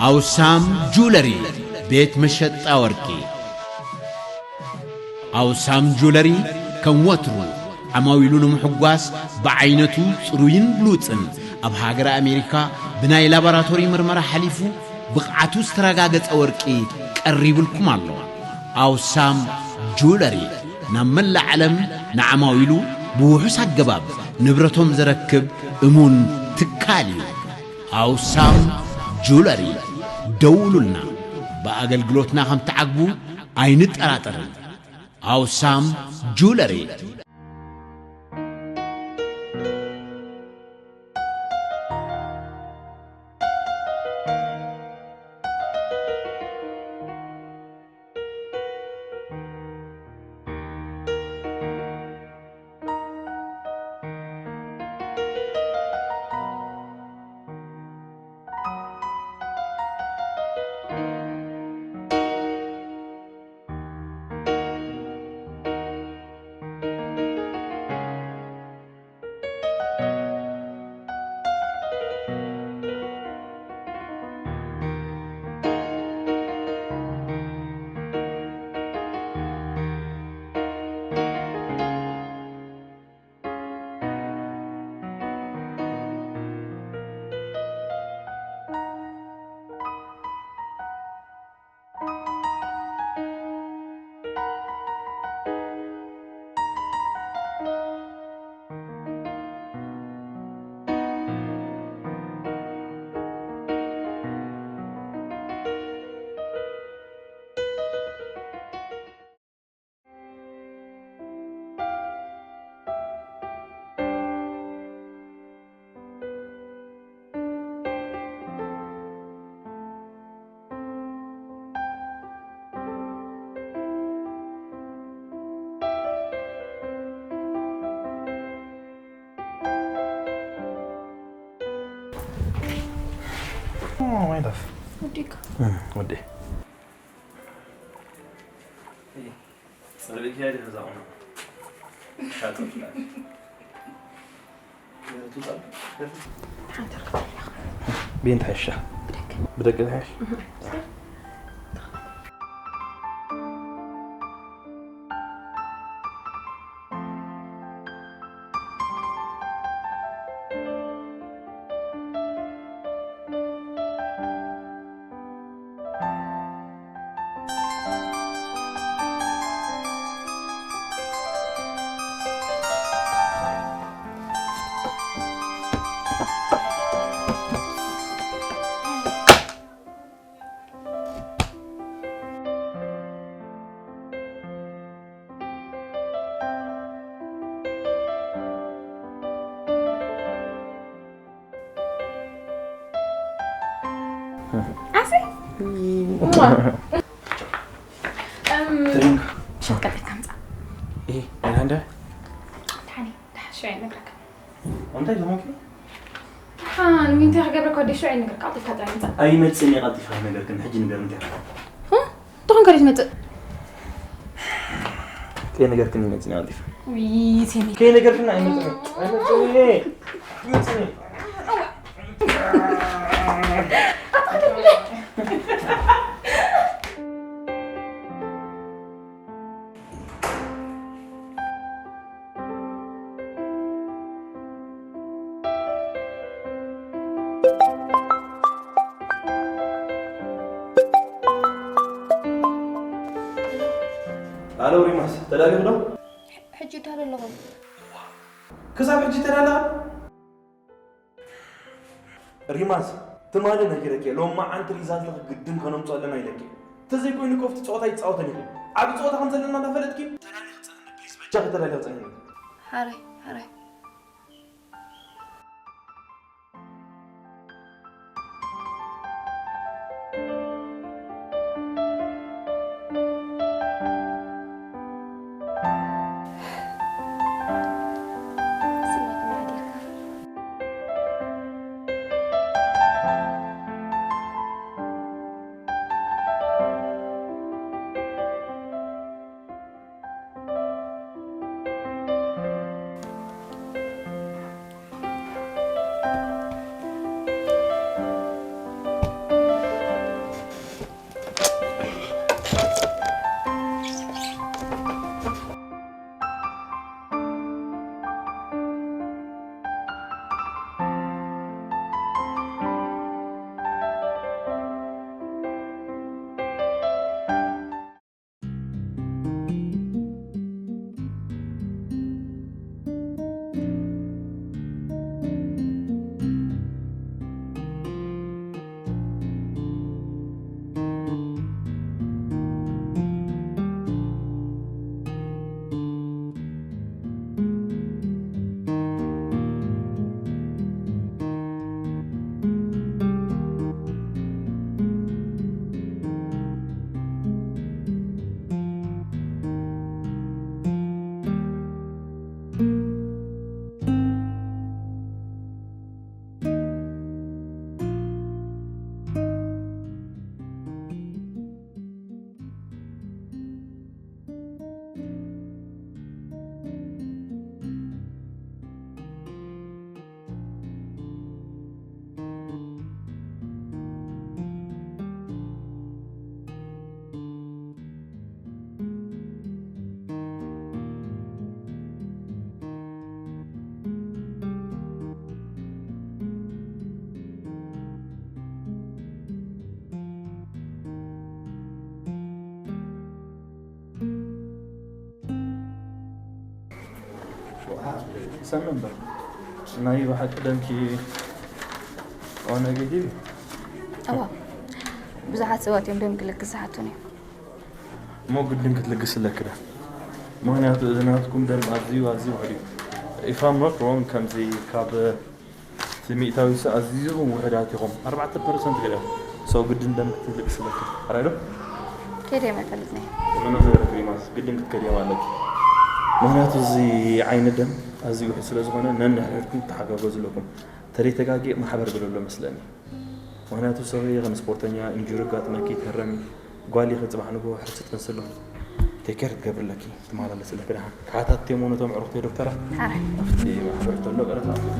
ኣውሳም ጁለሪ፣ ቤት መሸጣ ወርቂ። ኣውሳም ጁለሪ ከም ወትሩ ዓማዊሉ ንምሕጓስ ብዓይነቱ ጽሩይን ብሉጽን ኣብ ሃገረ ኣሜሪካ ብናይ ላቦራቶሪ ምርመራ ሓሊፉ ብቕዓቱ ዝተረጋገጸ ወርቂ ቀሪቡልኩም ኣሎ። ኣውሳም ጁለሪ ናብ መላእ ዓለም ንዓማዊሉ ብውሑስ ኣገባብ ንብረቶም ዘረክብ እሙን ትካል እዩ። ኣውሳም ጁለሪ፣ ደውሉልና። ብኣገልግሎትና ከም ትዓግቡ ኣይንጠራጠርን። ኣውሳም ጁለሪ። Oh, my love. ወዲካ። እም፣ ወዲ። ጸሪግያ ዲኻ እዛ ቁኖ? ሻጥር ፍላጥ። ሓንቲ ርክብ ኣለኻ። ብየንታ ሓሻ? ብደቂ። ብደቂ ሓሽ? እህ። ዓሰይ። እም፣ ትሪንግ። ሸቀጥ ከምጻ። እይ፣ ናይላንደ? ሓኒ፣ ድሓር ሽዑ ይነግረካ። እንታይ ዝኾንኪ? ሓን፣ ምንታይ ክገብረካ ወዲ ሽዑ ይነግረካ፣ ቀልጢፍካ ጥራይ ምጻ። ኣይመጽእን እየ፣ ቀልጢፍካ ይነገርክን፣ ሕጂ ንገር እንታይ? እ? ትኾን ከዲት መጽእ? ከይነገርክን ይመጽእን እየ፣ ቀልጢፍካ። ውይ፣ ሴሚ። ከይነገርክን ኣይመጽእን እየ። ኣይመጽእን እየ። ኣይመጽእን እየ። ኣሎ ሪማስ፣ ተዳሊኹ ዶ? ሕጂ እዳሎ ኣለኹ። ክሳብ ሕጂ ተዳለኻ? ሪማስ፣ ትማሊ ነጊረኪ እየ፣ ሎሚ መዓንቲ ሪዛልትኺ ግድን ከነምፅኦ ኣለና ኢለኪ። ተዘይኮይኑ እኮ ኣብቲ ፀወታ ኣይትፃወትን ኢኺ። ዓቢ ፀወታ ከም ዘለና እንዳፈለጥኪ ተዳሊኺ ፅንሕኒ፣ ፕሊዝ፣ በጃኺ ተዳሊኺ ፅንሕኒ። ሓራይ፣ ሓራይ። ሰሚ እምበር ናይ ብሓቂ ደምኪ ኦ ኔጌቲቭ እዩ። እዋ ብዙሓት ሰባት እዮም ደም ክልግስ ዝሓቱኒ። እሞ ግድን ክትልግስ ኣለኪ ዳ? ምኽንያቱ እዚ ናትኩም ደም ኣዝዩ ኣዝዩ ውሑድ እዩ። If I'm not wrong ከምዚ ካብ እቲ ሚእታዊ ስ ኣዝዩ ውሑዳት ኢኹም። ኣርባዕተ ፐርሰንት ገለ ሰው ግድን ደም ክትልግስ ኣለኪ። ኣራይ ዶ? ከይደ መፈልጥኒ ምንም ነገር ግሪማስ ግድን ክትከድዮም ኣለኪ። ምኽንያቱ እዚ ዓይኒ ደም ኣዝዩ ውሑድ ስለ ዝኾነ ነንሕድሕድኩም ትሓጋገዙ ኣለኩም። ተደይ ተጋጊ ማሕበር ግለሎ መስለኒ። ምኽንያቱ ሰበየ ከም ስፖርተኛ ኢንጁሪ ኣጋጥመኪ ተረሚ ጓል ኢኺ ጽባሕ ንግሆ ሕርሲ ጥንሲ ኣሎ። ቴክ ኬር ክትገብሪ ኣለኪ። ትመላለስ ኣለኪ ደሓን። ተሓታትቲ እሞ ነቶም ዕሩኽቲ ዶክተራት ሓራይ ኣብቲ ማሕበር ዘሎ ቀረብ ኣፍሪቃ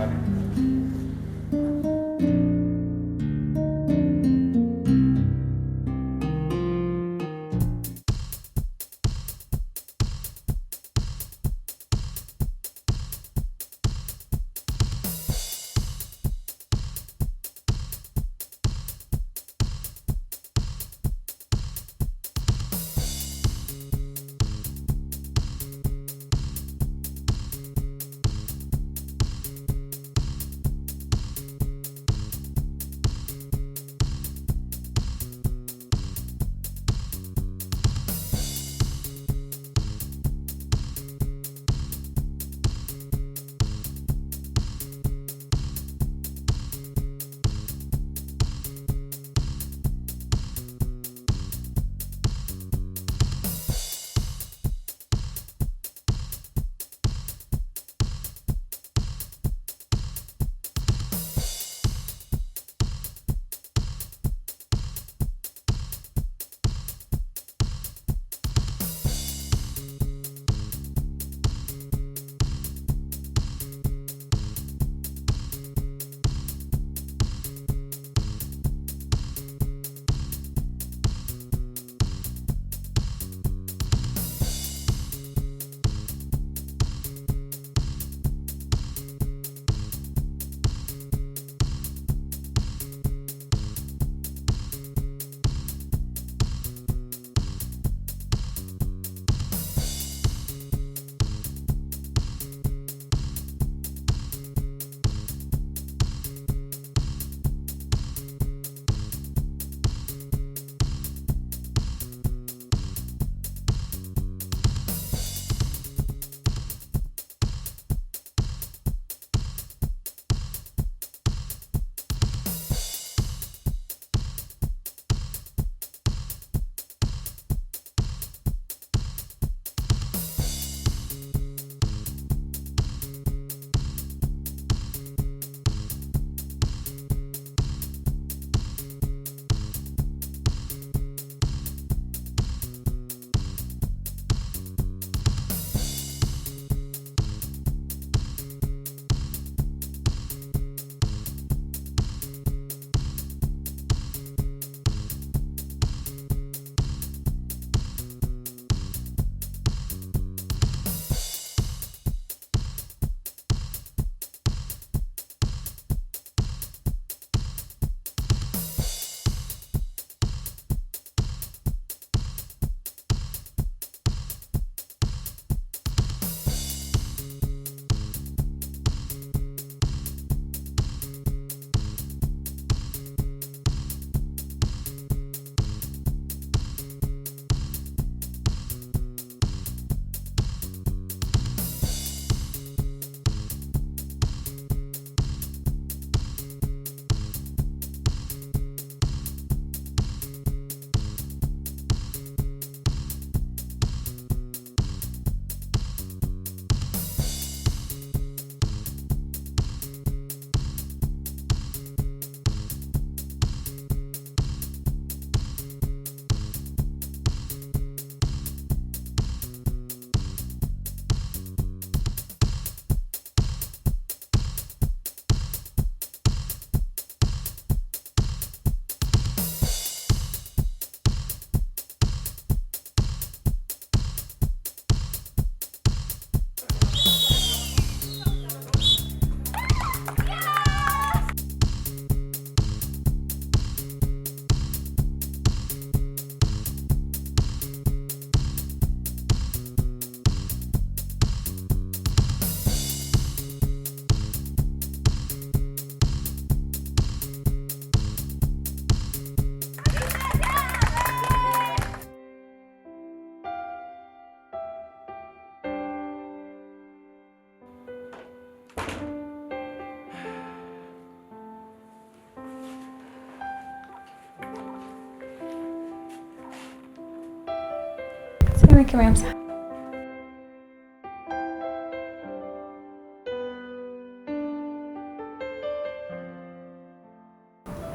ከመይ ኣምስኻ?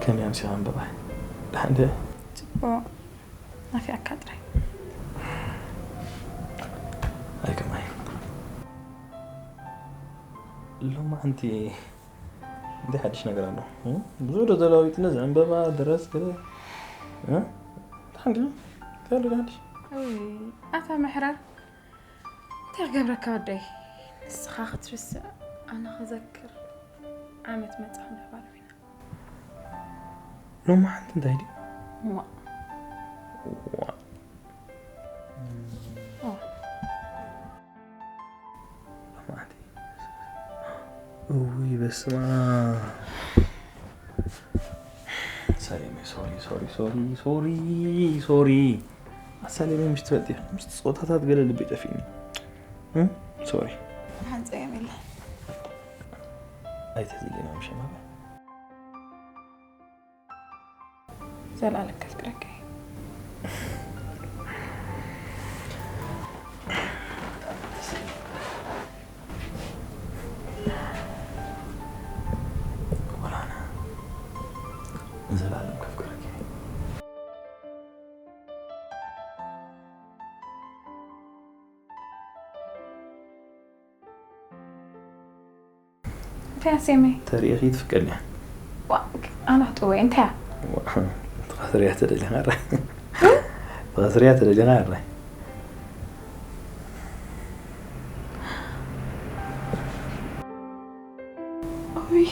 ከመይ ኣምሲኻ እምበባይ? ደሓን ድየ? ጽቡቕ። ናፊቐካ ጥራይ። ኣይ ከማይ። ሎማዓንቲ እንታይ ሓድሽ ነገር ኣሎ? እም? ብዙሕ ዶ ተለዋዊጥና፣ እዚ ዕምበባ፣ ድረስ፣ ገለ? እ? ደሓን ዲኻ? እንታይ ኣሎ ሓድሽ? እይ፣ ኣታ መሕረር። እንታይ ክገብረካ ወደይ? ንስኻ ክትርስዕ፣ ኣነ ክዘክር። ዓመት መጻ ክንሕባር ኢና። ሎማዓንቲ እንታይ ድዩ? ዋ። ዋ። ዋ። ሎማዓንቲ። እውይ፣ በስመ ኣብ። ሰሌመ፣ ሶሪ፣ ሶሪ፣ ሶሪ፣ ሶሪ፣ ሶሪ። ኣሰሌመ፣ ምሽ ትፈልጢ፣ ምስ ጾታታት ገለ ልቢ ጠፊእኒ። እም? ሶሪ። ሓንጸ የም የለ። ኣይተዝሊና፣ ምሽ ማበ። ዘላለም ከፍቅረካ እየ። ወላና ዘላለም ከፍቅረካ እየ። እንታይ ኣሴመይ? ተሪኢኺ ትፍቀድኒ። ዋ፣ ኣነ ክጥወ እንታይ? ዋ፣ ትኸስርያ ተደሊኻ ራ። ትኸስርያ ተደሊኻ ራ። ኡይ።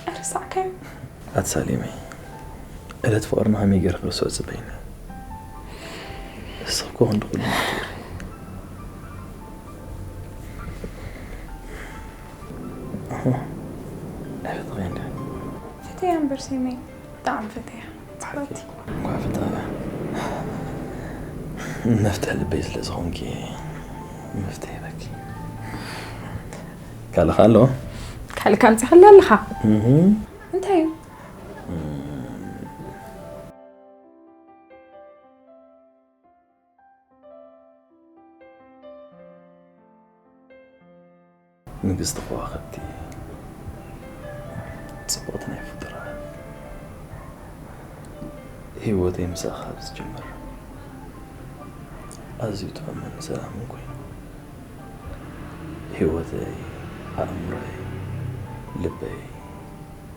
ኣረሳዕካዮ? ኣትሳሊመይ፣ ዕለት ፍቕርና ከመይ ገይረ ክርስዖ ጽበይኒ? ንስኺ እኮ ክንዲ ኩሉ ናተይ ኢኺ። ኣሆ፣ ኣይፈተኽን እንደ? ፈተያ እምበር ሴመይ፣ ብጣዕሚ ፈተያ። ጽብቕቲ። እንኳዕ ፈተያ። መፍትሒ ልበይ ስለ ዝኾንኪ፣ መፍትሒ በኪ። ካልእ ከ ኣሎ? ካልእ ከምጽእ ከላ ኣለኻ? እህ። እንታይ እዩ? እም። ንግስቲ ከዋኽብቲ፣ ጽብቕቲ ናይ ፍጡራት፣ ህይወተይ ምሳኺ ካብ ዝጅምር ኣዝዩ ጥዑምን ሰላምን ኮይኑ፣ ህይወተይ፣ ኣእምሮይ፣ ልበይ፣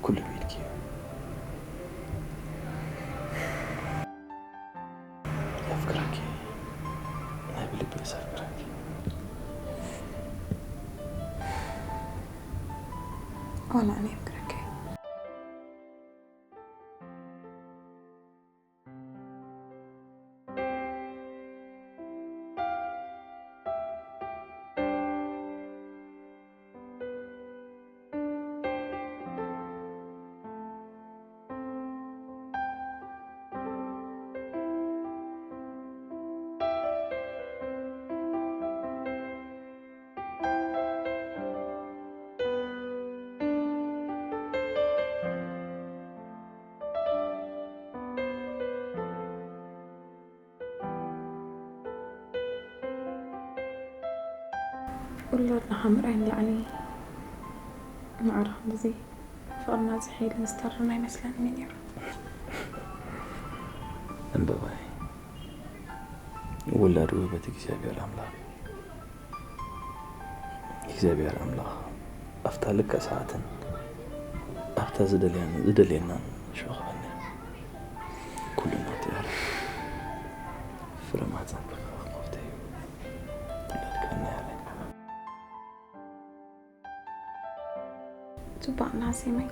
ኩሉ ብኢድኪ እዩ። የፍቅረኪ፣ ናይ ብልቢ ዘፍቅረኪ። ዋላ ኣነ የፍቅረኪ። ውላድና ካብ ምርኣይ ንላዕሊ ማዕረ ክንድዚ ፍቕርና ዝሕይልን ዝተርፍን ኣይመስለንን እዩ ነይሩ። ዕምበባይ፣ ውላድ ውህበት እግዚኣብሔር ኣምላኽ እዩ። እግዚኣብሔር ኣምላኽ ኣብታ ልክዕ ሰዓትን ኣብታ ዝደልያን ዝደልየናን ሽዑ ክህበና እዩ። ኩሉ ናቱ እዩ። ፍረ ማህጸንኪ ክኸፍተ እዩ። ውላድ ክህበና እዩ። ጽቡቕ ናሴመይ።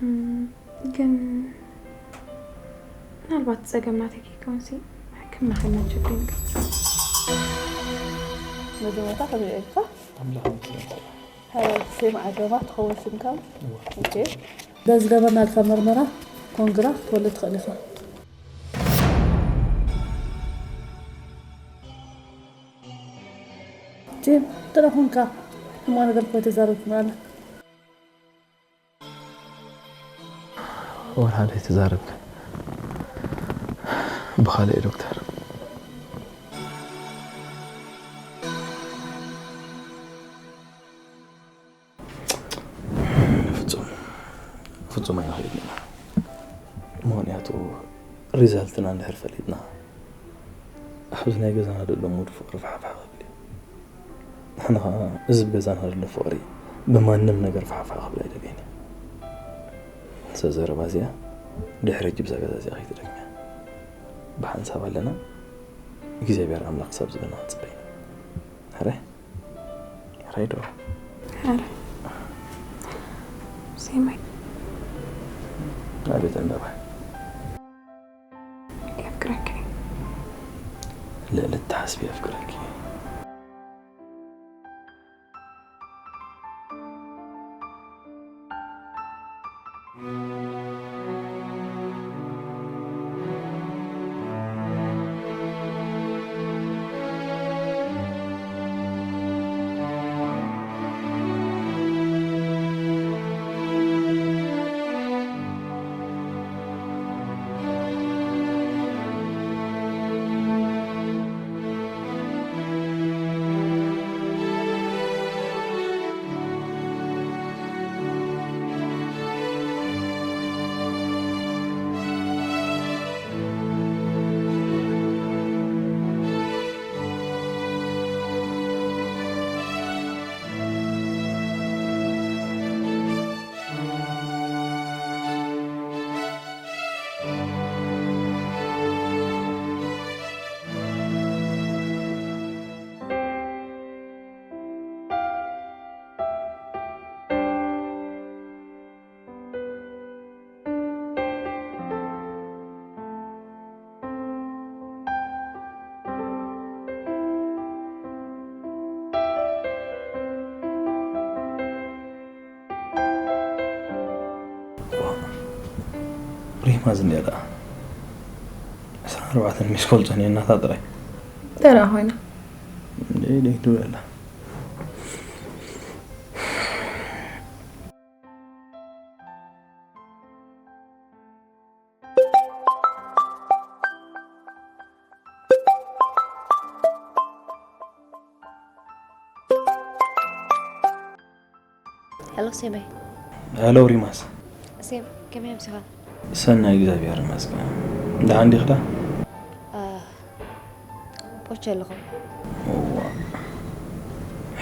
እም፣ ግን ምናልባት ጸገም ናተይ ከይከውንሲ ሕክምና ከይናት ቸገኝ። መጀመርታ ከመይ ኢልካ? ኣምላኽ ይመስገን። ሃረር ሴም ዓገባ ትኸውን ስምካ? እወ። ኦኬ። በዚ ገበርናልካ መርመራ ኮንግራ ክትወልድ ትኽእል ኢኻ። ቲም፣ ጥረ ኹንካ፣ ሕማቕ ነገር እኮ ኣይተዛረብክን ኣላ። ወላ ሓደ ኣይተዛረብክን። ብኻልእ ዶክተር። ፍጹም፣ ፍጹም ኣይንኸይድን ኢና። ምኽንያቱ ሪዛልትና እንድሕር ፈሊጥና፣ ኣብዚ ናይ ገዛና ዘሎ ሙድ ፍቕሪ ፋሕፋሕ ክብል እዩ። ንሕና ኸኣ እዚ ብገዛና ዘሎ ፍቕሪ ብማንም ነገር ፋሕፋሕ ክብል ኣይደልየን እየ። እዛ ዘረባ እዚኣ ድሕሪ ሕጂ ብዛ ገዛ እዚኣ ከይትደግምያ። ብሓንሳብ ኣለና፣ እግዚኣብሔር ኣምላኽ ክሳብ ዝብለና ክንጽበይ ኢና። ሕራይ? ሕራይ ዶ? ሕራይ። ሴማይ። ኣቤት ዕምበባ። የፍቅረኪ። ልዕሊ እትሓስቢ የፍቅረኪ። ሪማ ዝንድያ ደኣ ዕስራን ኣርባዕተን ሚስኮል ጸኒሕናታ ጥራይ። እንታይ ደኣ ኮይና? እንደ ደይ ትብል ኣላ። ሄሎ ሴማይ። ሄሎ ሪማስ። ሴም፣ ከመይ ኣምሲኻ? ሰናይ እግዚኣብሔር ይመስገን። ደሓን ዲኽዳ? አ፣ ፖቸ ኣለኹ። እዋ።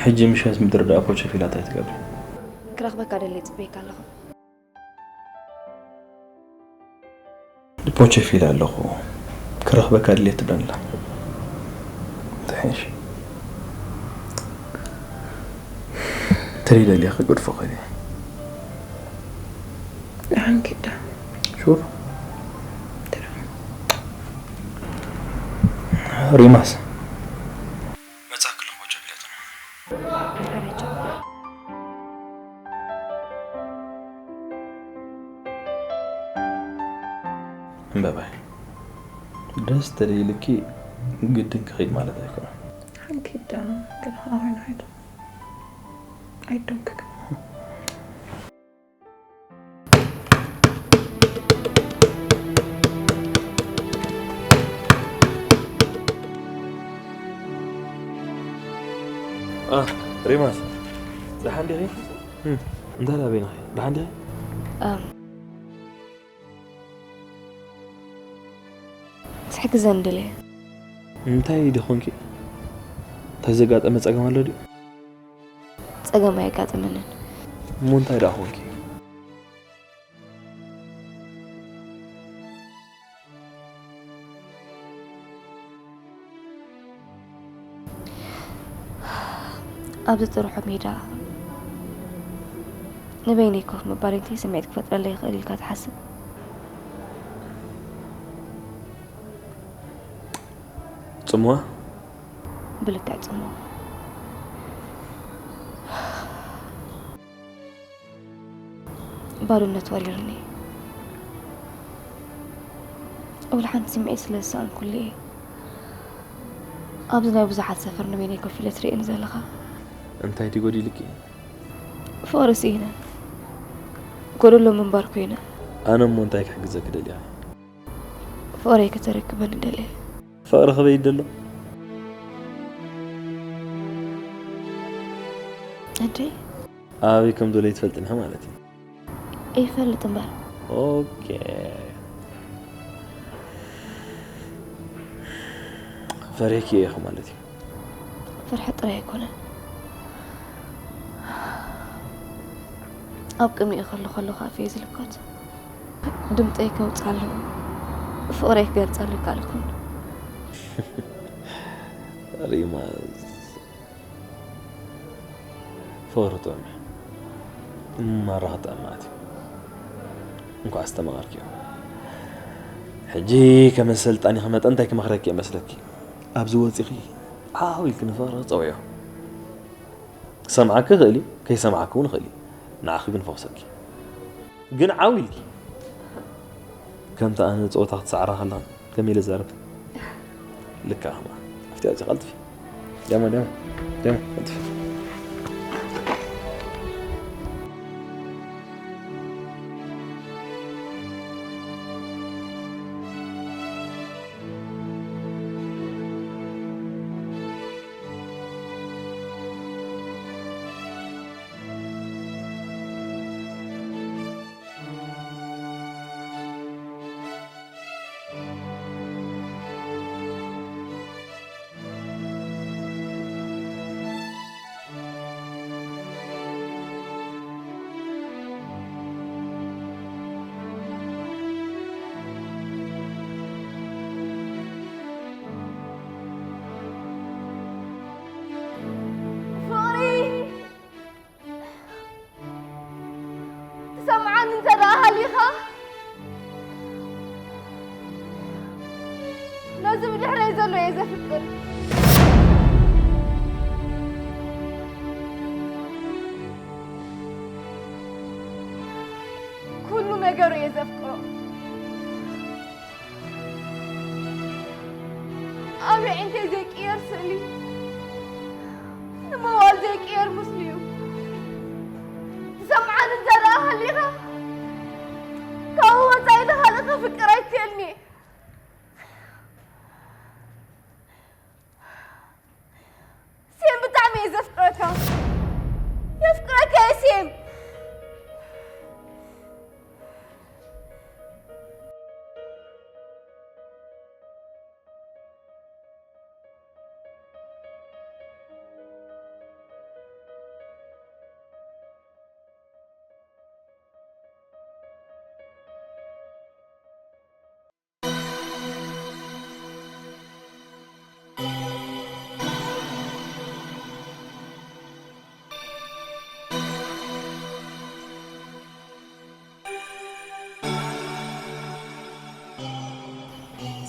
ሕጂ ምሸት ምድሪ ደኣ ፖቸ ፊላ እንታይ ትገብሪ? ክረኽበካ ደልየ ጽበየካ ኣለኹ። ፖቸ ፊል ኣለኹ፣ ክረኽበካ ድሌት ትብለኒ ኣላ። ትሕሽ። ትርኢ ደሊኻ ክገድፎ ኸይደ። ደሓን ኪዳ። ሹር? ደሓን። ሪማስ። መጻ ክልኹ ቸክለትና። ሓረጃ። እምበባይ፣ ደስ ተደይልኪ ግድን ክኸይድ ማለት ኣይኮነን። ሓንኪዳ ግን ሃዋይ ናይቱ። I don't cook. አ፣ ሪማስ፣ ደሓን ዲኺ? እም፣ እንታይ ደኣ በይንኺ? ደሓን ዲኺ? ኣም፣ ክትሕግዘኒ ደልየ። እንታይ ዲኺ ኮንኪ? እንታይ ዘጋጠመ ጸገም ኣሎ ድዩ? ጸገም ኣየጋጠመንን። እሞ እንታይ ደኣ ኮንኪ? ኣብዚ ጥርሑ ሜዳ ንበይነይ ኮፍ ምባል እንታይ ስምዒት ክፈጥረለይ ይኽእል ኢልካ ትሓስብ? ጽምዋ? ብልክዕ ጽምዋ። ባዶነት ወሪርኒ። ወላ ሓንቲ ስምዒት ስለ ዝሰኣንኩሉ እየ። ኣብዚ ናይ ብዙሓት ሰፈር ንበይነይ ኮፍ ኢለ ትርእየኒ ዘለኻ? እንታይ ድዩ ጎዲልኪ? ፍቕሪ ስኢነ። ጎደሎ ምንባር ኮይነ። ኣነ እሞ እንታይ ክሕግዘኪ ደሊኻ? ፍቕረይ ከተረክበኒ ደልየ። ፍቕሪ ክበይ ደሎ? እንዴ? ኣበይ ከም ዘሎ ይትፈልጥኒ ኢኻ ማለት እዩ። ይፈልጥ እምበር። ኦኬ። ፈሪሕኪ ኢኻ ማለት እዩ። ፍርሒ ጥራይ ኣይኮነን። ኣብ ቅድሚኡ ከለኹ ከለኹ ኣፈይ ዝልከት። ድምፀይ ከውፅኣሉ፣ ፍቕረይ ክገልፀሉ ይከኣልኩን። ሪማዝ፣ ፍቕሪ ጥዑም እዩ። ማራ ክጥዕም ማለት እዩ። እንኳዕ ኣስተማቐርክዮ። ሕጂ ከም ኣሰልጣኒኺ መጠን እንታይ ክመኽረኪ እየ መስለኪ? ኣብዚ ወፂኺ ዓው ኢልኪ ንፍቕሪ ክፀውዮ። ክሰምዓኪ ይኽእል እዩ፣ ከይሰምዓኪ እውን ይኽእል እዩ። ንዓኺ ግን ፈኹሰኪ። ግን ዓው ኢልኪ። ከምቲ ኣነ ጸወታ ክትሰዕራ ከላ ከመይ ኢለ ዛረብ? ልካ ኸማ። ኣብቲ ኣውጺ ቀልጥፊ። ደሞ፣ ደሞ፣ ደሞ፣ ቀልጥፊ። ፍቕሪ! ትሰምዓኒ እንተ ደኣ ሃሊኻ፣ ነዚ ብድሕረይ ዘሎ እየ ዘፍቅር። ኩሉ ነገሩ እየ ዘፍቅሮ። ኣብ የዒንተይ ዘይቅየር ስእሊ፣ ንመዋል ዘይቅየር ምስሊ'ዩ። ትሰምዓኒ እንተ ደኣ ሃሊኻ፣ ካብኡ ወጻኢ ንኻልእ ከፍቅር ኣይትክእልን'የ። ሴም፣ ብጣዕሚ እየ ዘፍቅረካ። የፍቅረካ እየ ሴም።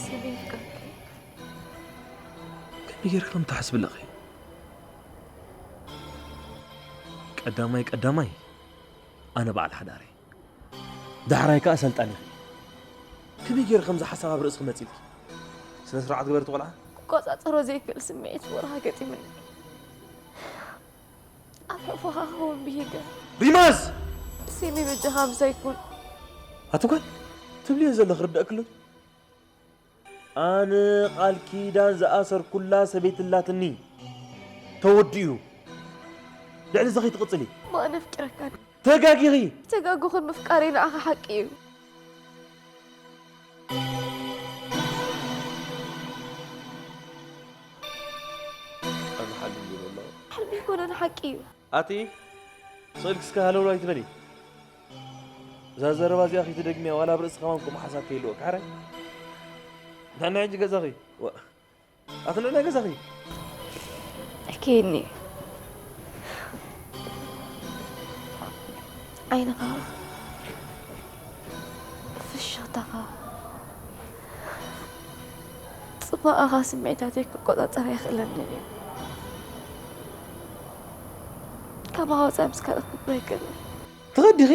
ሰበይ ፍቅርኪ። ከመይ ጌርኪ ከም ትሓስቢ ኣለኺ? ቀዳማይ ቀዳማይ ኣነ በዓል ሓዳር እየ። ዳሕራይ ከኣ ሰልጣን ኢኺ። ከመይ ጌርኪ ከምዚ ሓሳብ ኣብ ርእስኺ መጺልኪ? ስነ ስርዓት ግበሪ እቲ ቆልዓ። ክቆጻጸሮ ዘይክእል ስምዒት ፍቕርኻ ገጢሙኒ። ኣብ ሕቑፍኻ ክኸውን ብሂገ። ሪማዝ! ሴሚ በጃኻ ምሳይ ኩን። ኣቲ ጓል፣ ትብልዮ ዘለኺ ርደእኪ ኣሎ ድዩ? ኣነ ቃል ኪዳን ዝኣሰርኩላ ሰበይቲ ኣላትኒ። ተወዲኡ። ልዕሊ እዚ ከይትቕጽሊ። እሞ ኣነ ኣፍቂረካ ድየ? ተጋጊኺ። ተጋጉኹን ምፍቃረይ ንዓኻ ሓቂ እዩ። ኣነ ሓልም ይብሎ። ሕልሚ ኣይኮነን፣ ሓቂ እዩ። ኣቲ ስእልኪ እስከ ሃለውለው ኣይትበሊ። እዛ ዘረባ እዚኣ ከይትደግምያ፣ ዋላ ኣብ ርእሲ ከማን ከምኡ ሓሳብ ከይህልወካ። ሕራይ? ንሕና ሕጂ ገዛኺ። ዋ። ኣቲ ንዕና ገዛኺ። እከይኒ። ዓይንኻ፣ ፍሽኽታኻ፣ ጽባቐኻ ስምዒታተይ ክቆጻጸር ኣይኽእለንን እዩ። ካባኻ ወጻኢ ምስ ካልእ ክነብር ኣይክእልን። ትኸዲ ዲኺ?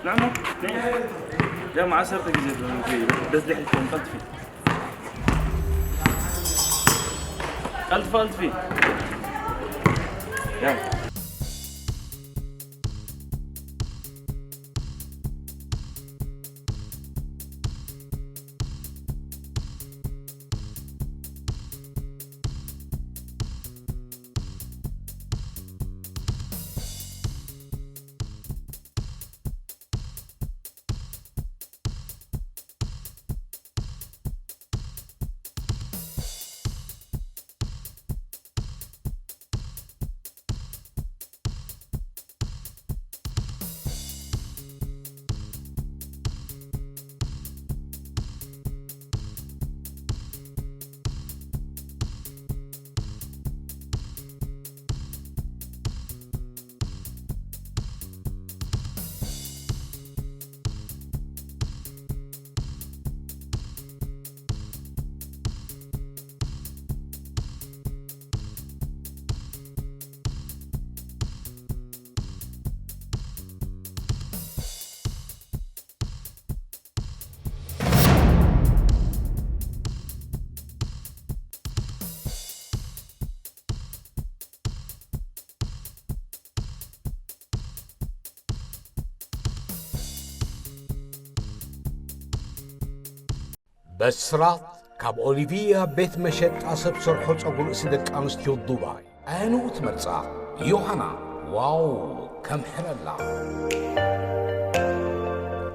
ንዕሞ፣ ንዒ። ደም ዓሰርተ ግዜ ደም ከይዱ። በዚ ድሕሪት ኮን ቀልጥፊ። ቀልጥፊ፣ ቀልጥፊ። ደም። በስራት ካብ ኦሊቪያ ቤት መሸጣ ሰብ ሰርሖ ጸጉሪ ርእሲ ደቂ ኣንስትዮ ዱባይ። ኣየንኡ ትመርጻ? ዮሃና፣ ዋው፣ ከም ሕለላ።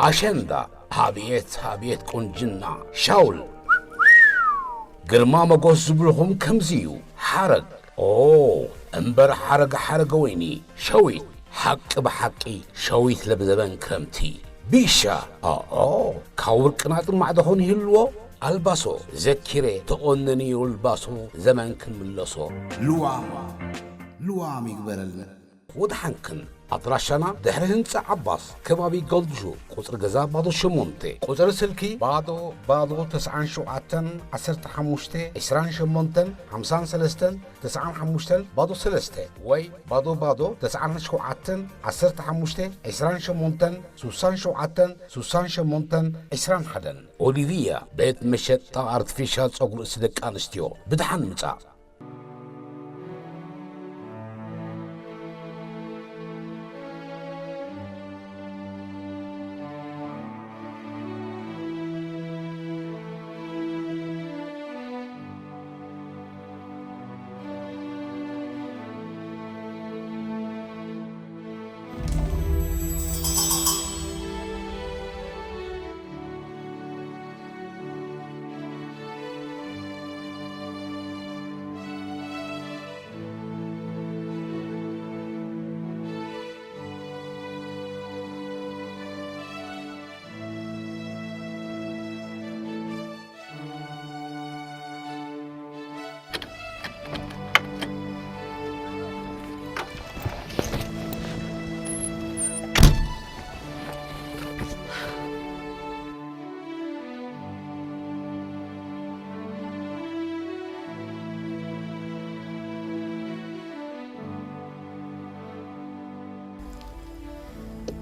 ኣሸንዳ፣ ኣብየት፣ ኣብየት ቁንጅና። ሻውል፣ ግርማ መጎስ ዝብልኹም ከምዚ እዩ። ሓረግ፣ ኦ፣ እምበር ሓረግ ሓረገ ወይኒ። ሸዊት፣ ሓቂ ብሓቂ ሸዊት ለብዘበን ክረምቲ። ቢሻ፣ ኦኦ፣ ካብ ወርቂ ናጥር ማዕዶ ኾን ይህልዎ። ኣልባሶ፣ ዘኪረ፣ ተቆነኒ ኣልባሶ ዘመን ክንምለሶ። ልዋም፣ ልዋም ይግበረልና። ወድሓንክን፣ ኣድራሻና ድሕሪ ህንጻ ዓባስ፣ ከባቢ ጎልድ ሹ፣ ቁጽሪ ገዛ ባዶ ሸሞንተ፣ ቁጽሪ ስልኪ ባዶ ባዶ ተስዓን ሸውዓተን ዓሰርተ ሓሙሽተ ዒስራን ሸሞንተን ሓምሳን ሰለስተን ተስዓን ሓሙሽተን ባዶ ሰለስተ ወይ ባዶ ባዶ ተስዓን ሸውዓተን ዓሰርተ ሓሙሽተ ዒስራን ሸሞንተን ሱሳን ሸውዓተን ሱሳን ሸሞንተን ዒስራን ሓደን። ኦሊቪያ ቤት መሸጣ ኣርቲፊሻል ጸጉሪ ርእሲ ደቂ ኣንስትዮ። ብድሓን ምጻእ።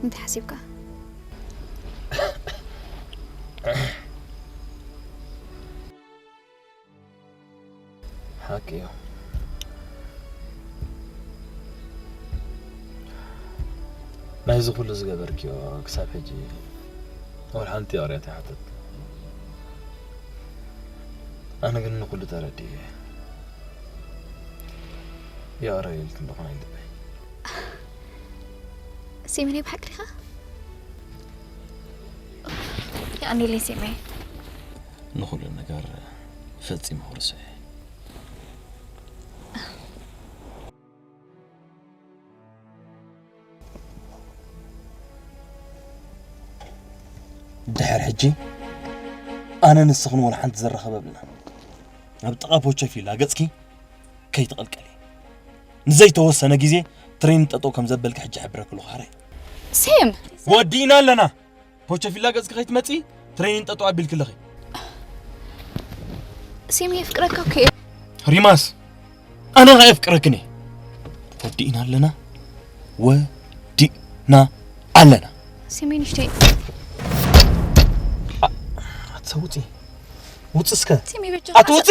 እንታይ ሓሲብካ? ሓቂ እዩ። ናይዚ ኩሉ ዝገበርክዮ ክሳብ ሕጂ ወላ ሓንቲ ይቕሬታ ኣይሓተት። ኣነ ግን ንኹሉ ተረዲኤ ይቕረ ኢልኪ እንደኾነ ኣይልበይ። ሲሚ፣ ናይ ብሓቂ ዲኻ? የቐንየለይ ሲሚ። ንኹሉ ነገር ፈጺመ ክርስዖ እየ። ድሕር ሕጂ ኣነ ንስኽን ወላ ሓንቲ ዘራኸበብና። ኣብ ጥቓ ፖቸፊላ ገጽኪ ከይትቐልቀሊ። ንዘይተወሰነ ግዜ ትሬን ጠጠው ከም ዘበልኪ ሕጂ ሕብረኪ ኣለኹ። ሓራይ። ሴም! ወዲእና ኣለና። ፖቸፊላ ገጽኪ ከይትመጺ ትሬን ጠጠው ኣቢልኪ ኣለኺ። ሴም፣ የፍቅረካ እኮ እየ። ሪማስ፣ ኣነ ኸኣ የፍቅረክን እየ። ወዲእና ኣለና። ወዲእና ኣለና። ሲሚ ንሽተይ። ኣትሰውፂ ውፅ እስከ ሲሚ በጃ ኣትውፂ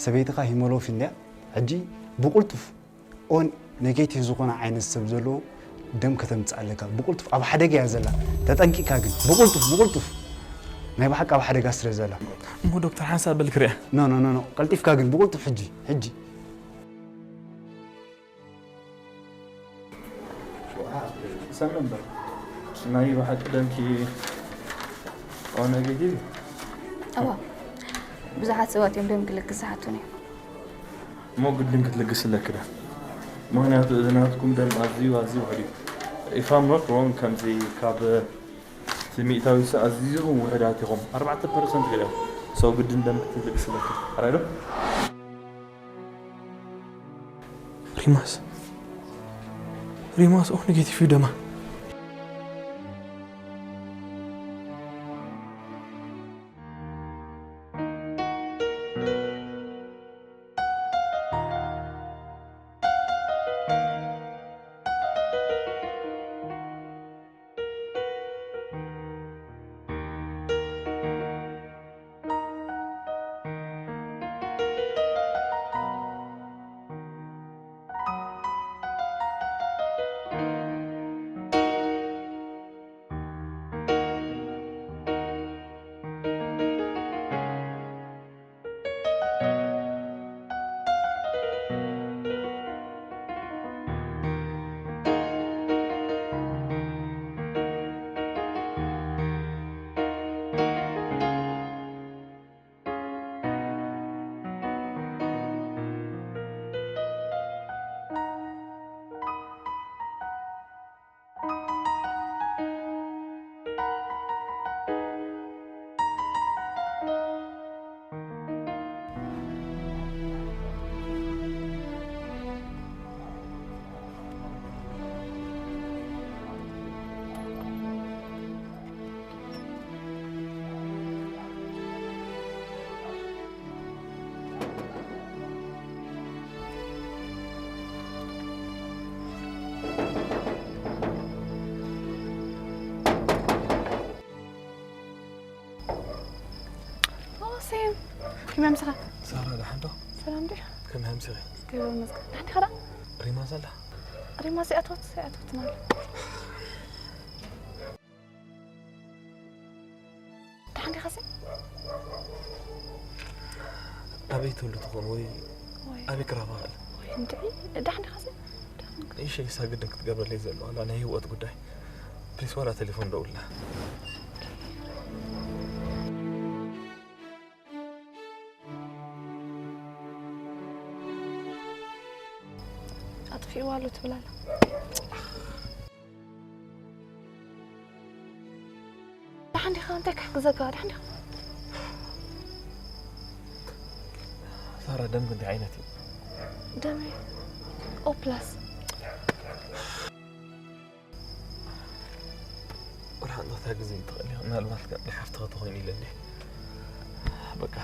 ሰበይትኻ ሂሞሎፊ እንድያ። ሕጂ ብቕልጡፍ ኦን ኔጌቲቭ ዝኾነ ዓይነት ሰብ ዘለዎ ደም ከተምፅእ ኣለካ። ብቕልጡፍ ኣብ ሓደጋ እያ ዘላ። ተጠንቂቕካ ግን ብቕልጡፍ ብቕልጡፍ ናይ ብሓቂ ኣብ ሓደጋ ስለ ዘላ። እሞ ዶክተር ሓንሳብ በል ክሪኣ። ኖ ኖ ኖ ኖ ቀልጢፍካ ግን ብቕልጡፍ ሕጂ ሕጂ። ሰምዕ እምበር ናይ ብሓቂ ደምኪ ኦ ኔጌቲቭ እዩ። እዋ ብዙሓት ሰባት እዮም ደም ክልግስ ዝሓቱኒ። እሞ ግድን ክትልግስ ኣለኪ ዳ ምክንያቱ እዚ ናትኩም ደም ኣዝዩ ኣዝዩ ውሕድ እዩ። If I'm not wrong ከምዚ ካብ እቲ ሚእታዊ ኣዝኹም ውሕዳት ኢኹም ኣርባዕተ ፐርሰንት ገለ እዮም። So ግድን ደም ክትልግስ ኣለኪ ሕራይ ዶ? ሪማስ ሪማስ ኦ ኔጌቲቭ እዩ ደማ። ኦ፣ ሴም፣ ከመይ ኣምሰኻ? ሳራ ደሓን ዶ? ሰላም ዲኻ? ከመይ ኣምሲኺ? እግዚኣብሔር ይመስገን። ደሓን ዲኻ ደኣ? ሪማዝ ኣላ? ሪማዝ ኣይኣተወት፣ ኣይኣተወትን ኣላ። ኣበይ ትህሉ ትኾን ወይ ኣበይ ክረኽባ እኽእል? ወይ እንድዒ፣ ደሓን ዲኻ? እሺ፣ እሳ ግድን ክትገብረለይ ዘለዋ ኣላ ናይ ህይወት ጉዳይ። ፕሊስ ዋላ ቴሌፎን ደውልና። ኣጥፊእዋ ኣሎ ትብል ኣላ። ደሓን ዲኻ? እንታይ ክሕግዘካ? ደሓን ዲኻ? ሳራ፣ ደምኪ እንታይ ዓይነት እዩ? ደመይ ኦ ፕላስ። ወላ ሓንቲ ክትሕግዝኒ ትኽእል ኢኻ። ምናልባት ከም ናይ ሓፍትኻ ተኾይኑ ኢለ እንድየ። በቃ፣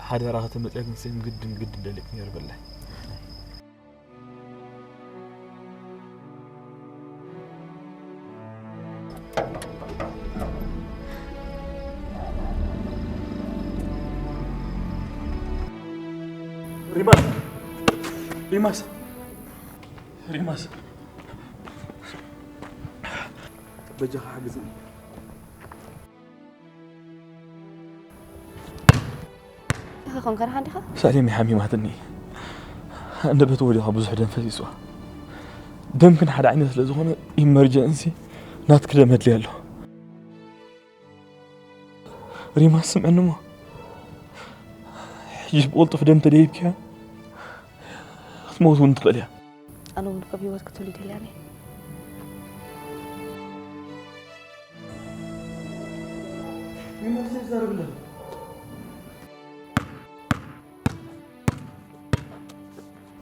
ሓደራ ከተመጽያ ግን ስም ግድን፣ ግድን ደሊክ ነይሩ በላይ። ሪማስ! ሪማስ! ሪማስ! በጃኻ ሓግዝኒ። ኢኻ ኮንካ ደሓን ዲኻ? ሳሌም ሓሚማትኒ። ኣንደበት ወዲኻ ብዙሕ ደም ፈሲስዋ። ደምክን ሓደ ዓይነት ስለ ዝኾነ ኢመርጀንሲ ናትኪ ደም ኣድልያ ኣሎ። ሪማስ ስምዕኒ እሞ። ሕጂ ብቕልጡፍ ደም ተደይብክያ ክትመውት እውን ትኽእል እያ። ኣነ እውን ከም ህይወት ክትህሉ ይደልያ እየ።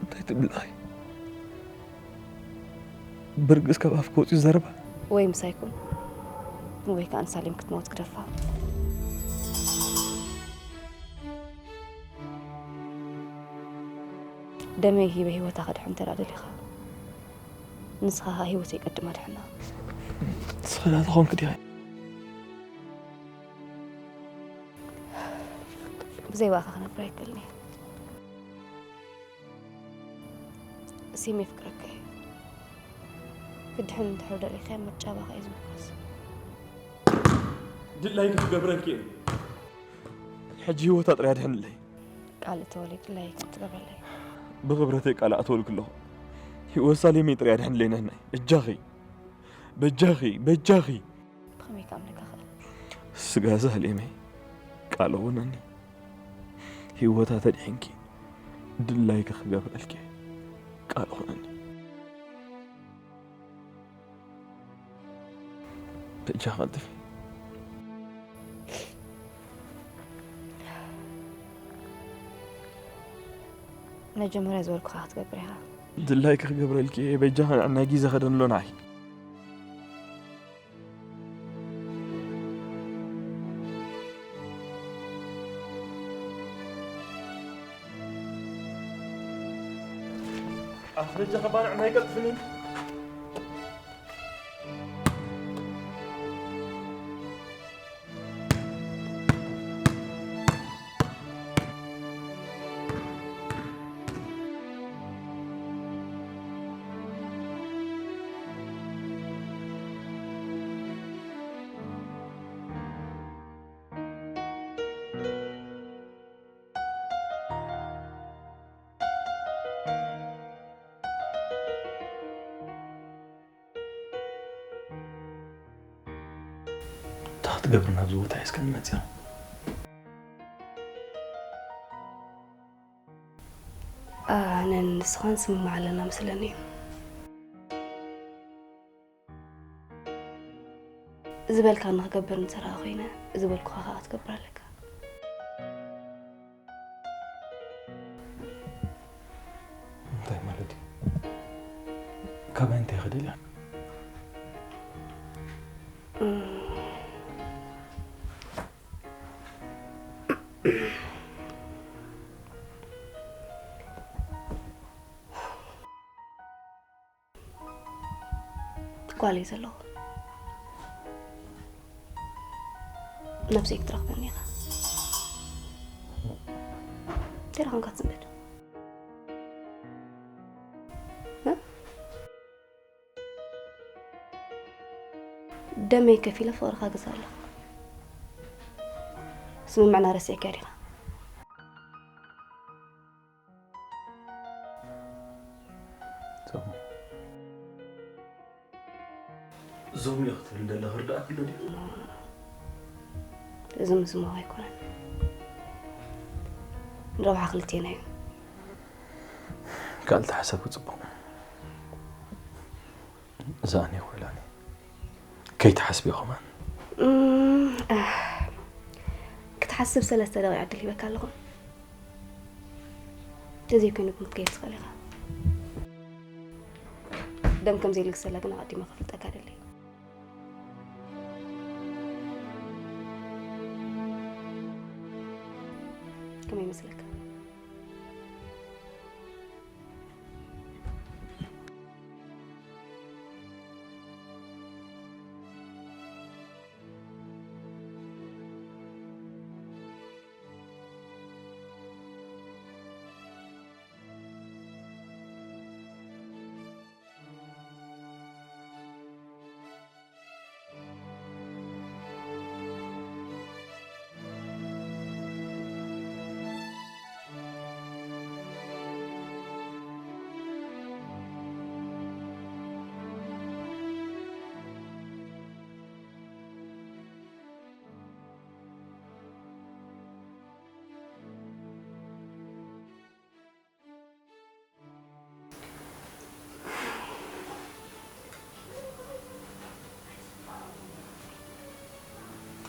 እንታይ ትብል ኣይ? ብርግጽ ካብ ኣፍኪ ወጺኡ ዘረባ? ወይ ምሳይ ኩን፣ ወይ ከኣ ንሳሌም ክትመውት ግደፋ። ደመይ ሂበ ህይወታ ከድሕን እንተ ደኣ ደሊኻ፣ ንስኻ ከኣ ህይወተይ ቀድማ ድሕና። ንስኻ ደኣ ተኾንክ ዲኻ? ብዘይ ብኣኻ ክነብር ኣይክእልን እየ። ሲም የፍቅረካ እዩ። ክድሕን እንድሕር ደሊኻ ምርጫ ባኻ እዩ ዝምርኮስ። ድላይኪ ክገብረልኪ እየ። ሕጂ ህይወታ ጥራይ ኣድሕንለይ። ቃል እተወለይ ድላይኪ ክትገብረለይ። ብኽብረተይ ቃል ኣተወልኩ ኣለኹ። ህይወት ሳሌመይ ጥራይ ኣድሕንለይ ነናይ። በጃኺ። በጃኺ። በጃኺ። ብኸመይ ክኣምነካ ክእል? ስጋ ሳሌመይ ቃል ኹነኒ። ህይወታ ተድሒንኪ ድላይኪ ክገብረልኪ ቃል ኹነኒ። በጃ ቀልጥፊ። መጀመርያ ዝበልኩኻ ክትገብር ኢኻ። ድላይኪ ክገብረልኪ እየ። በጃ ከንዕናይ ግዜ ከደንሎ ንዓይ። ኣፍረጃ ከባንዕ ናይ ቀልጥፍኒ። እንታይ ክትገብሪ ናብዚ ቦታ ሒዝክኒ መፂኺ? ኣነን ንስኻን ንስምማዕ ኣለና መስለኒ። ዝበልካኒ ክገብር እንተ ደኣ ኮይነ፣ ዝበልኩኻ ኸኣ ክትገብር ኣለካ። እንታይ ማለት እዩ? ካባይ እንታይ ክደልያ? እም። ጓል እየ ዘለኹ። ነብሰይ ክትረኽበኒ ኢኻ። እንታይ ደኣ ኾንካ ትጽበ? እ? ደመይ ከፊለ ፍቕርኻ ገዝእ ኣለኹ። ስምምዕና ረሲዕካዮ ዲኻ? ዞም እዮ ክትብል እንደለ ክርዳእክ ኣሎ ድዩ? እዚ ምስማው ኣይኮነን። ረብሓ ክልቴና እዩ። ካልእ ተሓሰብ ክፅቡቕ። እዛ ኣነ ኮይላኒ ከይትሓስቢ ከማን። እም፣ ኣህ፣ ክትሓስብ ሰለስተ ደቂቕ ዕድል ሂበካ ኣለኹ። ተዘይኮይኑ ግን ክትከይድ ትኽእል ኢኻ። ደም ከም ዘይልግሰላ ግን ኣቐዲመ ከፍልጠካ ደሊ። ከመይ ይመስለካ?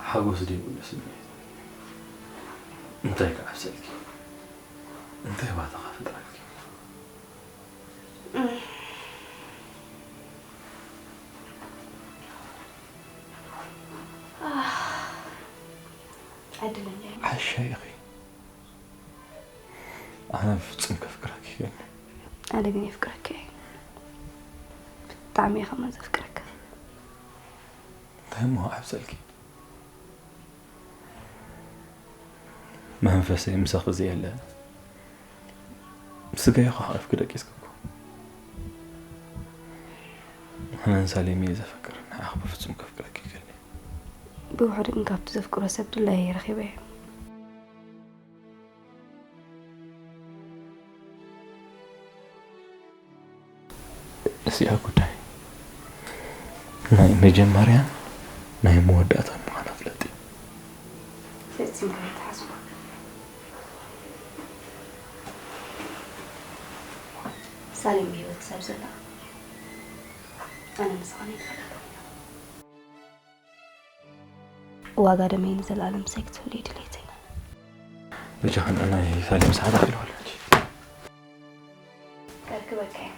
ሓጎስ ዘይብሉ ስምዒት እንታይ ክዓብሰልኪ? እንታይ ባታ ክፈጥረልኪ? ዕድለኛ እየ። ዓሻ ኢኺ። ኣነ ብፍጹም ከፍቅረኪ ይኽእል። ኣነ ግን የፍቅረካ እየ። ብጣዕሚ እየ ከማን ዘፍቅረካ። እንታይ እሞ ክዓብሰልኪ? መንፈሰይ ምሳኺ ዘየለ፣ ስጋይ እኮ ሓቒፍኪ ደቂስኪ እኮ። ኣነን ሳሌም እየ ዘፍቅር፣ ንዓኺ ብፍጹም ከፍቅረኪ ይኽእል እየ። ብውሕዱ ግን ካብቲ ዘፍቅሮ ሰብ ድላየ ረኺበ እየ። እዚኣ ጉዳይ ናይ መጀመርያን ናይ መወዳእታን ምዃና ፍለጢ። ፈጺምካ ኣይትሓስቦ። ሳሌም ብህይወት ክሳብ ዘላ ኣነ ንስኻ ናይ ተፈላልኹ ኢና። ዋጋ ደመይ ንዘለኣለም ምሳይ ክትህሉ እዩ ድሌተይ። በጃኽን ናይ ሳሌም ሰዓት ኣኺልዋለች። ከርክበካ እየ።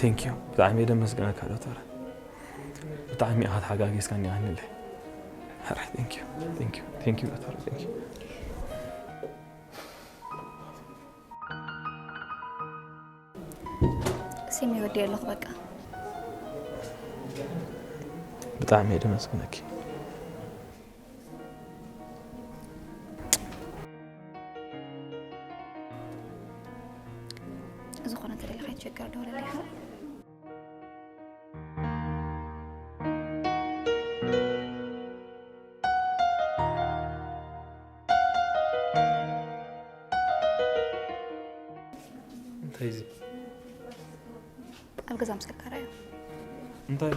Thank you ብጣዕሚ እየ ደመስግነካ ዶክተር። ብጣዕሚ ኢኻ ተሓጋጊዝካኒ ኣንለ። ሕራይ thank you thank you thank you ዶክተር thank you። ሲሚ ወዲ ኣለኹ በቃ። ብጣዕሚ እየ ደመስግነኪ። ዝኾነ ተደሊኻ ይቸገር ዶ ለለ ይሓ እንታይ እዚ? ኣብ ገዛ ምስ ከካራዮ እንታይ?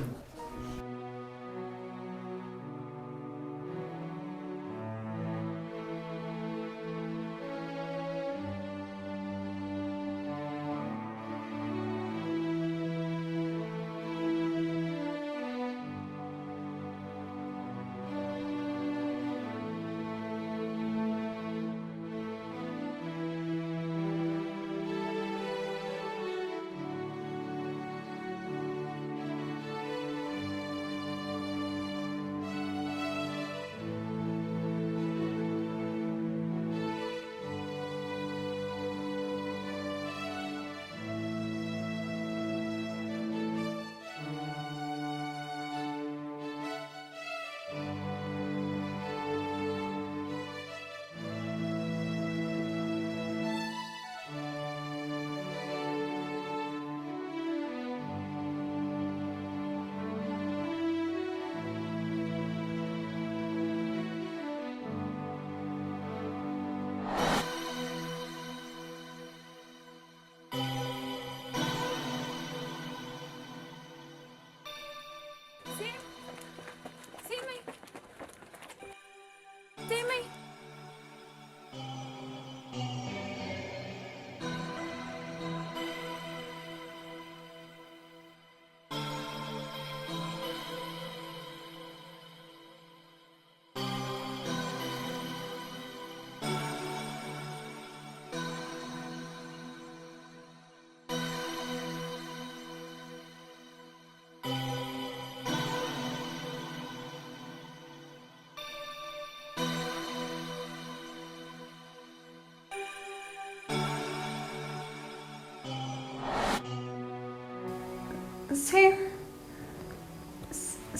ሴም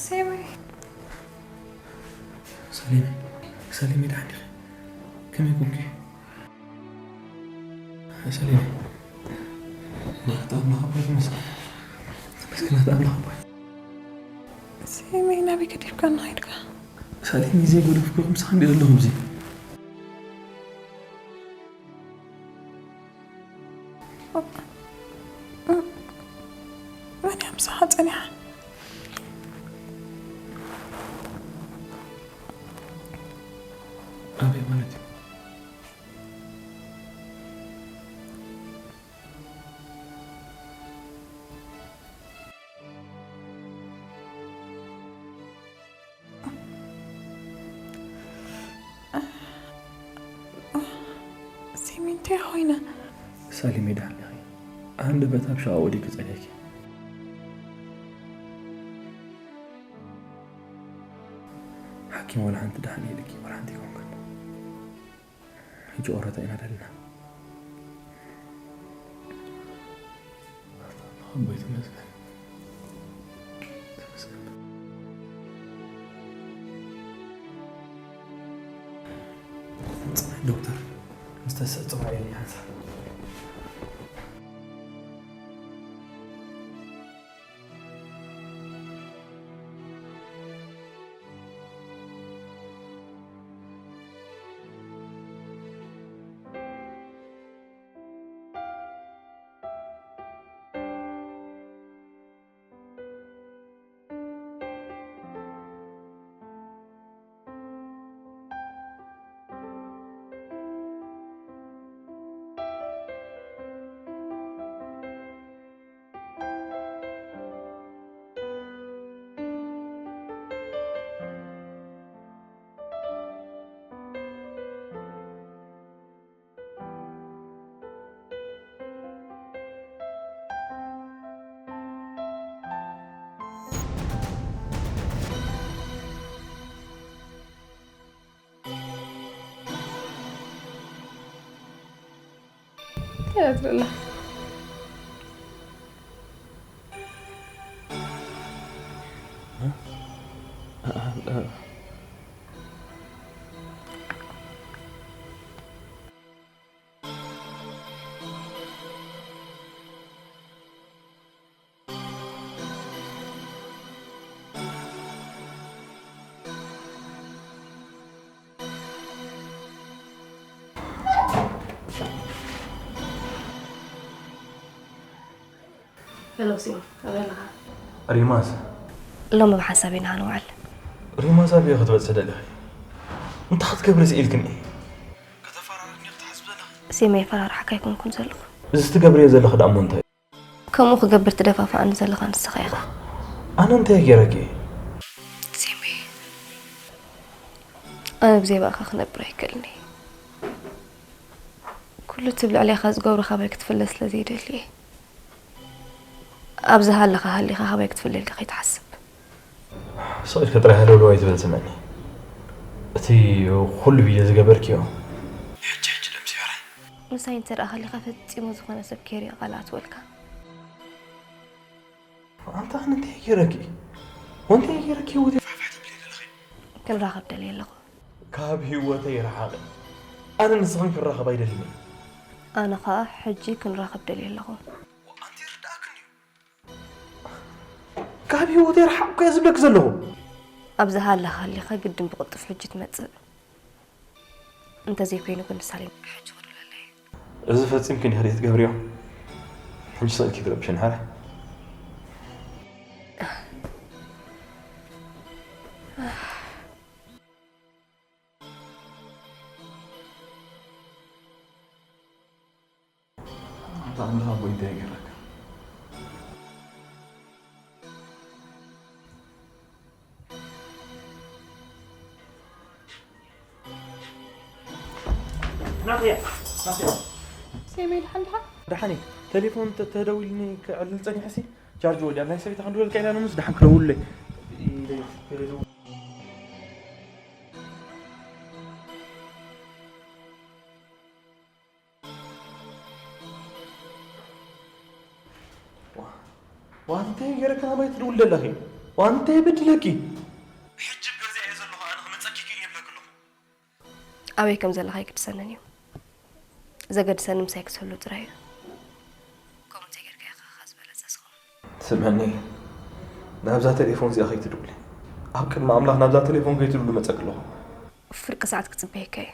ሴም ሰሊም ሰሊም ደሓን ዲኺ? ከመይ ኮንኪ? ሰሊም ናታ ኣምላኽ ኣቦይ ተመስገን። ተመስገን ናታ ኣምላኽ ኣቦይ። ሴመይ ናበይ ገዲፍካና ሄድካ? ሰሊም ዘይጎደፍኩ ምሳኻ እንዲ ዘለኹ እዚ መን እያ ምሳኻ ጸኒሓ? ኣበይ ማለት እዩ? ሲሚንቶ ኮይነ ሳሊም ይድሓን ኢኺ። ኣንድ በታብ ሻዋ ወዲኪ ጸኒሕኪ። ሓኪም ወላ ሓንቲ ደሓን ኢልኪ ወላ ሓንቲ ይኮንክን። ሕጂ ቆረታ ኢና ደልና። ኣቦይ ተመስገን። ተመስገን። ጽናሕ ዶክተር ምስ ተስእ ጽዋዕ ኢለ ሓንሳብ። እያ ትብለላ። ሄሎ ሲም፣ ኣበይ ኣለኻ? ሪማስ። ሎሚ ብሓንሳብ ኢና ንውዕል። ሪማስ ኣበይ ክትበጽሒ ደሊኺ? እንታይ ክትገብሪ ስኢልክኒ? ከተፈራርሕኒ ክትሓስቢ ዘለኺ? ሲም፣ የፈራርሓካ ኣይኮንኩን ዘለኹ። እዚ ትገብርዮ ዘለኺ ደኣ እሞ እንታይ? ከምኡ ክገብር ትደፋፍኣኒ ዘለኻ ንስኻ ኢኻ። ኣነ እንታይ ገይረኪ? ሴሜ፣ ኣነ ብዘይ ብኣኻ ክነብር ኣይክእልን እየ። ኩሉ እቲ ኣብ ልዕሌኻ ዝገብሮ ካባይ ክትፍለ ስለ ዘይደሊ እየ። ኣብዚ ሃለኻ ሃሊኻ ካባይ ክትፍለ ኢልካ ከይትሓስብ። ስቕ ኢልካ ጥራይ ሃለውለው ኣይትበል፣ ስምዕኒ። እቲ ኩሉ ቪድዮ ዝገበርክዮ፣ ሕጂ ሕጂ ደምስዮ ሕራይ። ምሳይ እንተ ደኣ ሃሊኻ ፈጺሙ ዝኾነ ሰብ ከይርኣ ቃል ኣትወልካ። ኣንታ ኣነ እንታይ ገይረኪ? ወንታይ ገይረኪ? ወደ ፋሕፋሕ ትብሊ ዘለኺ? ክንራኸብ ደልየ ኣለኹ። ካብ ህይወተይ ርሓቒ። ኣነ ንስኽን ክራኸብ ኣይደልን እየ። ኣነ ኸኣ ሕጂ ክንራኸብ ደልየ ኣለኹ። ኣንቲ ይርድኣክን እዩ። ካብ ህይወተይ ርሓቕ እኮ እየ ዝብለኪ ዘለኹ። ኣብዚ ሃለኻ ሃሊኻ ግድን ብቕልጡፍ ሕጂ ትመጽእ። እንተዘይኮይኑ ግን ንሳሌም ሕጂ ክድውለለይ። እዚ ፈጺምኪ እንዲኺ ድየ ትገብርዮ? ሕጂ ስቕ ኢልኪ ትረብሽኒ፣ ሓራይ። ኣንታ ኣምላኽ ኣቦይ እንታይ ይገረካ? ናትያ፣ ናትያ። ሴሜ፣ ደሓን ዲኻ? ደሓን እየ። ቴሌፎን ተ-፣ ተደዊልኒ ክዕልል ጸኒሐ ሲ ቻርጅ ወዲኣ። ናይ ሰበይታ ክንደውለልካ ኢላ ሎምስ ደሓን ክደውለለይ። ዋ፣ ዋንተ ገይረካ ናባይ ትድውል ዘለኺ? ዋንተ በዲለኪ? ሕጂ ኣብ ገዛይ እየ ዘለኹ፣ ኣነ ክመጸኪ ክእል እየ ይብለኪ ኣለኹ። ኣበይ ከም ዘለኻ ኣይግድሰንን እዩ። ዘገድሰኒ ምሳይ ክትህሉ ጥራይ እዩ። ከምኡ እንተጌርካ ኢኻ ዝበለጸ ዝኸውን። ስምዕኒ፣ ናብዛ ቴሌፎን እዚኣ ከይትድውሊ። ኣብ ቅድሚ ኣምላኽ ናብዛ ቴሌፎን ከይትድውሊ መጸኪ ኣለኹ። ፍርቂ ሰዓት ክጽበየካ እየ።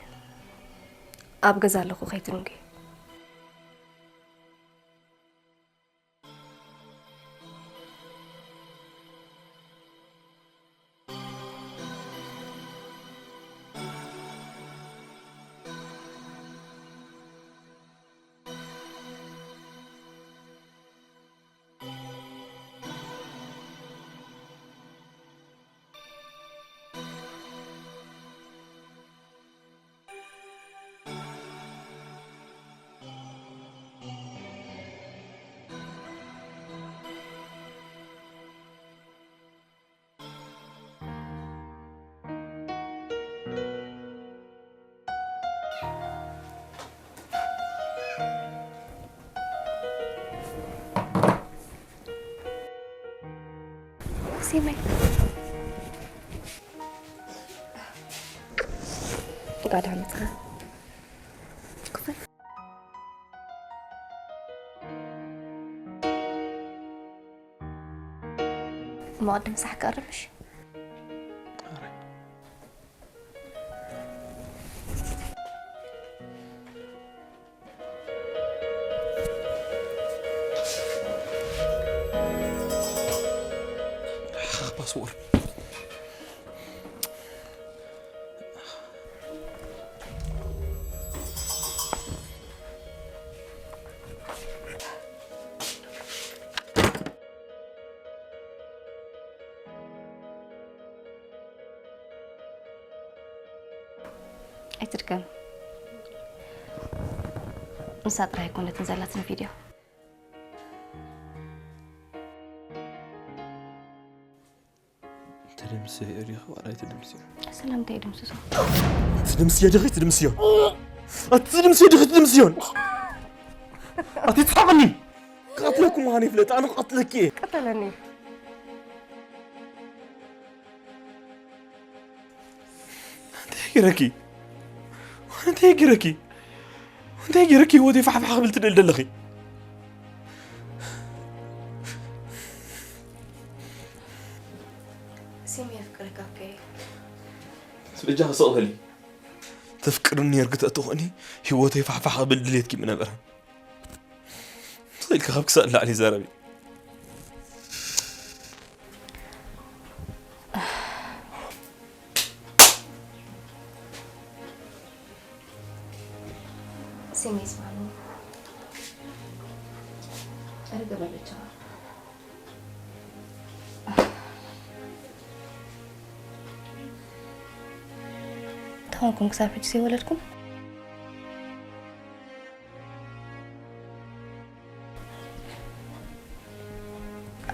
ኣብ ገዛ ኣለኹ፣ ከይትንጉ። ሲመይ። እንኳዕ ደሓን መጻኻ። ክፈል። እሞ ቅድም ምሳሕ ክቐርብ ምሽ? ፓስፖርት። ኣይትድከም። ንሳ ጥራይ ኣይኮነትን ዘላትኒ ቪድዮ። ትድምስዮ ዲኺ ዋላ ኣይትድምስዮ? ሰላም እንታይ ይድምስሶ? ትድምስዮ ዲኺ ትድምስዮ? ኣቲ ትድምስዮ ዲኺ ትድምስዮን? ኣቲ ትስሓቕኒ። ክቐትለኩም ምዃን ይፍለጥ፣ ኣነ ክቐትለኪ እየ። ቀተለኒ። እንታይ ገይረኪ? እንታይ ገይረኪ? እንታይ ገይረኪ ህይወተይ ፋሕፋሕ ክብል ትደሊ ዘለኺ? ሲም የፍቅረካ እኮ እየ። በጃኺ ስቕ በሊ። ተፍቅርኒ ነይርኪ ተትኾኒ ህይወተይ ፋሕፋሕ ክብል ድሌትኪ ምነበረ። ስቕ ኢልኪ ካብ ክሳድ ላዕሊ ዘረቢ። ሲም ይስማዕኒ። ርግብ በጃኻ። እንታይ ኾንኩም ክሳብ ሕጂ ዘይወለድኩም?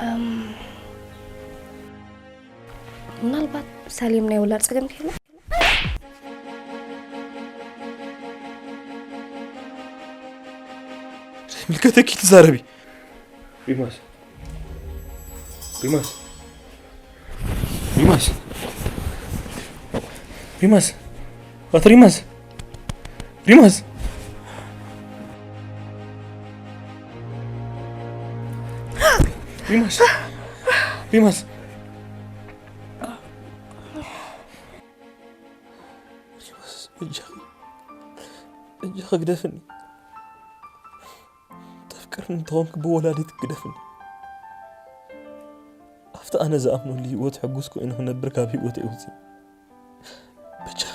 እም፣ ምናልባት ሳሌም ናይ ውላድ ጸገም ከይህልዋ? ዘይምልከተኪ ትዛረቢ። ሪማስ፣ ሪማስ፣ ሪማስ፣ ሪማስ፣ ኣቶ ሪማስ፣ ሪማስ፣ ሪማስ፣ ሪማስ፣ ሪማስ፣ በጃኺ፣ በጃኺ ግደፍኒ። ተፍቅርኒ እንተኾንኪ ብወላዲት ግደፍኒ። ኣብቲ ኣነ ዝኣምነሉ ህይወት ሕጉስ ኮይኑ ክነብር ካብ ህይወተይ ውፅእ። በጃኺ።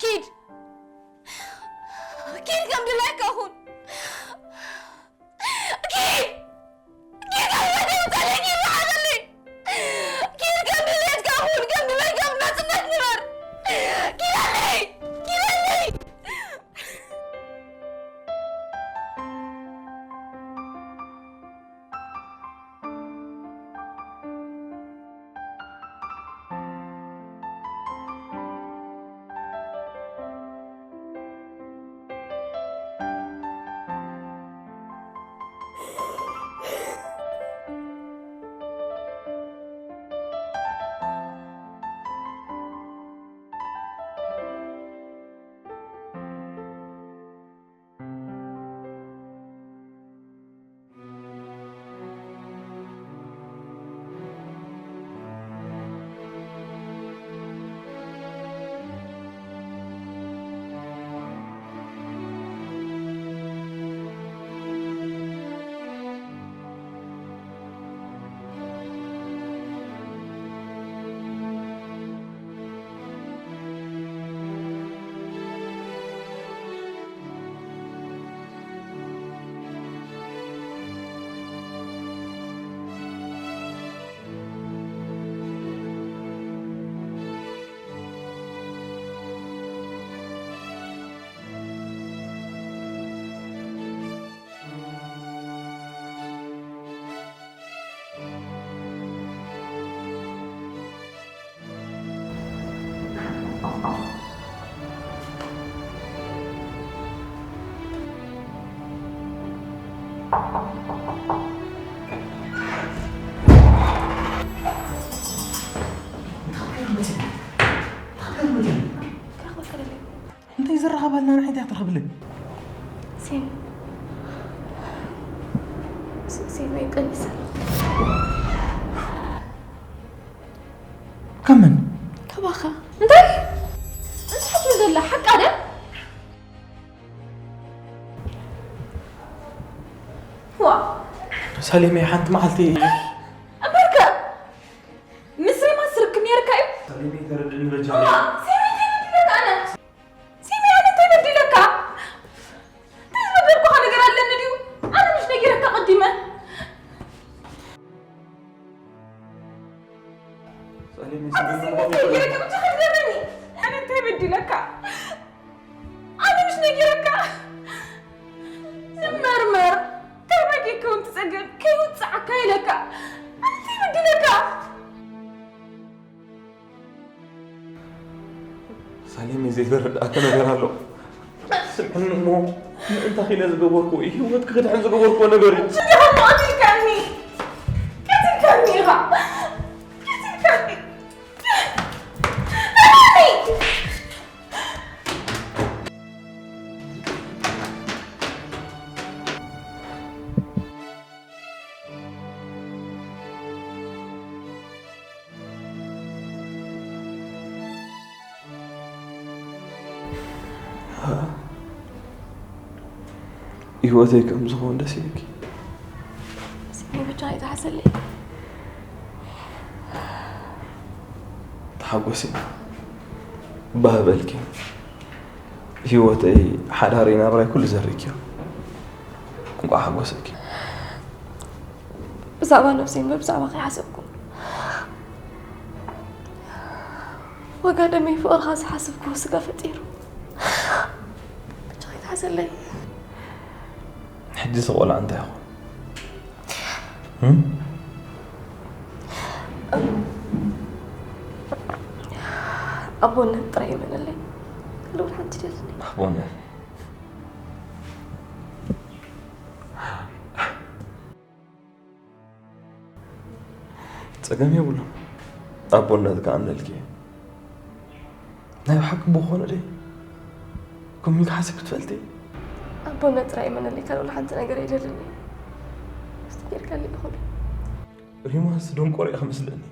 ኪድ! ኪድ ከም ድላይካ ኩን! ኪድ! ኪድ ካብ ህይወተይ ውፀለይ! ኪድ ዝሓዘለይ! ኪድ ከም ድሌትካ ኩን! ከም ድሌትካ ብናፅነት ንበር! ኪደለይ! ኪደለይ! እንታይ ዘራኸባልና ንዓይ እንታይ ክትረኽብለይ? ሴም፣ ሴም ኣይቀንሰ። ካብ መን? ካባኻ። እንታይ? እንታይ ትብል ዘላ ሓቃ ደ? ዋ። ሳሌመይ ሓንቲ መዓልቲ እምበርከ ምስ ሪማስ ርክብ ነይርካ እዩ። ሳሌመይ ተረድእኒ በጃ። ዋ፣ ሴም እንታይ በዲለካ ኣነ? ሴም ኣነ እንታይ በዲለካ? እንታይ ዝበደልኩኻ ነገር ኣለኒ ድዩ? ኣነ ምሽ ነጊረካ ቀዲመ። ሳሌመይ ኣነ እንታይ በዲለካ? ኣነ እንታይ በዲለካ? ኣነ ምሽ ነጊረካ? ዝመርመር እንታይ በዲልካ እውን ትጸገም ከይውጽዓካ ኢለካ። ኣነ እንታይ በዲለካ? ዝረዳእካ ነገር ኣሎ። ስምዕኒ እሞ፣ ምእንታኺ ኢለ ዝገበርኩዎ እዩ፣ ህይወትኪ ክድሕን ዝገበርኩዎ ነገር እዩ። እንዲኻ ቀቲልካኒ። ቀቲልካኒ ኢኻ። ቀቲልካኒ። ህይወተይ ከም ዝኸውን ደስ ይብለኪ። ስኒ ብቻ ኣይትሓሰለይ። ተሓጎሲ። ባህበልኪ። ህይወተይ፣ ሓዳረይ፣ ናብራይ ኩሉ ዘሪክዮ። እንቋዕ ሓጎሰኪ። ብዛዕባ ነብሰይ እምበር ብዛዕባ ከይሓሰብኩ። ወጋደመይ ፍቕርኻ ዝሓሰብኩዎ ስጋ ፈጢሩ። ብቻ ኣይትሓሰለይ። ሕጂ እዚ ቆልዓ እንታይ ይኾን? እም? ኣቦነት ጥራይ ይመነለይ። ልውል ሓንቲ ደልኒ። ኣቦነት። ጸገም የብሉን። ኣቦነት ከኣ እነልኪ። ናይ ብሓቂ ብኾነ ደይ? ከምኡ ኢልካ ሓሲብኪ ትፈልጢ? ኣቦነት ጥራይ ይመነለይ። ካልእ ሓንቲ ነገር የደልኒ። እስቲ ጌርካለይ ይኹን። ሪማስ ደንቆሮ ኢኻ መስለኒ።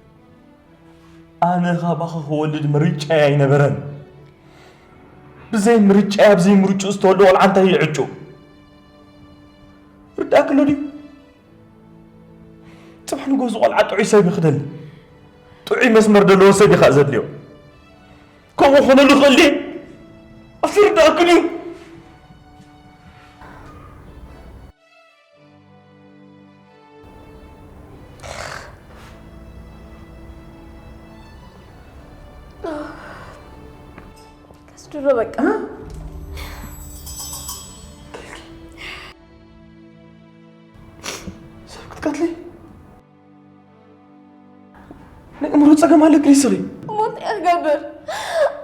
ኣነ ካባኻ ክወልድ ምርጫይ ኣይነበረን። ብዘይ ምርጫይ ኣብ ዘይምርጭኡ ዝተወልደ ቆልዓ እንታይ ይዕጩ? ርዳእኪ ኣሎ ድዩ? ጽባሕ ንግሆ እዚ ቆልዓ ጥዑይ ሰብ እዩ ክደሊ። ጥዑይ መስመር ዘለዎ ሰብ እዩ ከኣ ዘድልዮ። ከምኡ ክኾነሉ ይኽእል ድዩ? ኣቲ ርዳእኪ ድዩ? ከስድሮ በቃ። ሰብ ክትቀትሊ? ናይ እምሮ ጸገም ኣለኪ ንስኺ። እሞ እንታይ እየ ክገብር?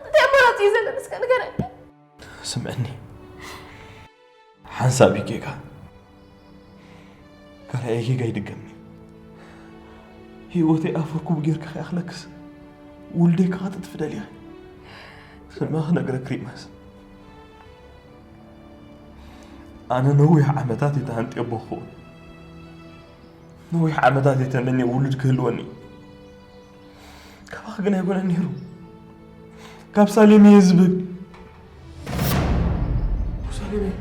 እንታይ ኣማራጺ እዩ ዘለኒ? እስከ ንገረኒ። ስምዕኒ፣ ሓንሳብ እዩ ጌጋ። ካልኣይ ጌጋ ይድገምኒ። ህይወተይ ኣፈርኩብ ጌርካ ከይኣኽለክስ፣ ውልደይ ክቐጥጥ ፍደል ኢኺ። ስማ ክነግረክ ሪማስ፣ ኣነ ነዊሕ ዓመታት እየ ተሃንጥየ ኣቦ ክኸውን። ነዊሕ ዓመታት እየ ተመንየ ውሉድ ክህልወኒ። ካባኺ ግን ኣይኮነን ነይሩ። ካብ ሳሌም እየ ዝብል። ሳሌም እየ።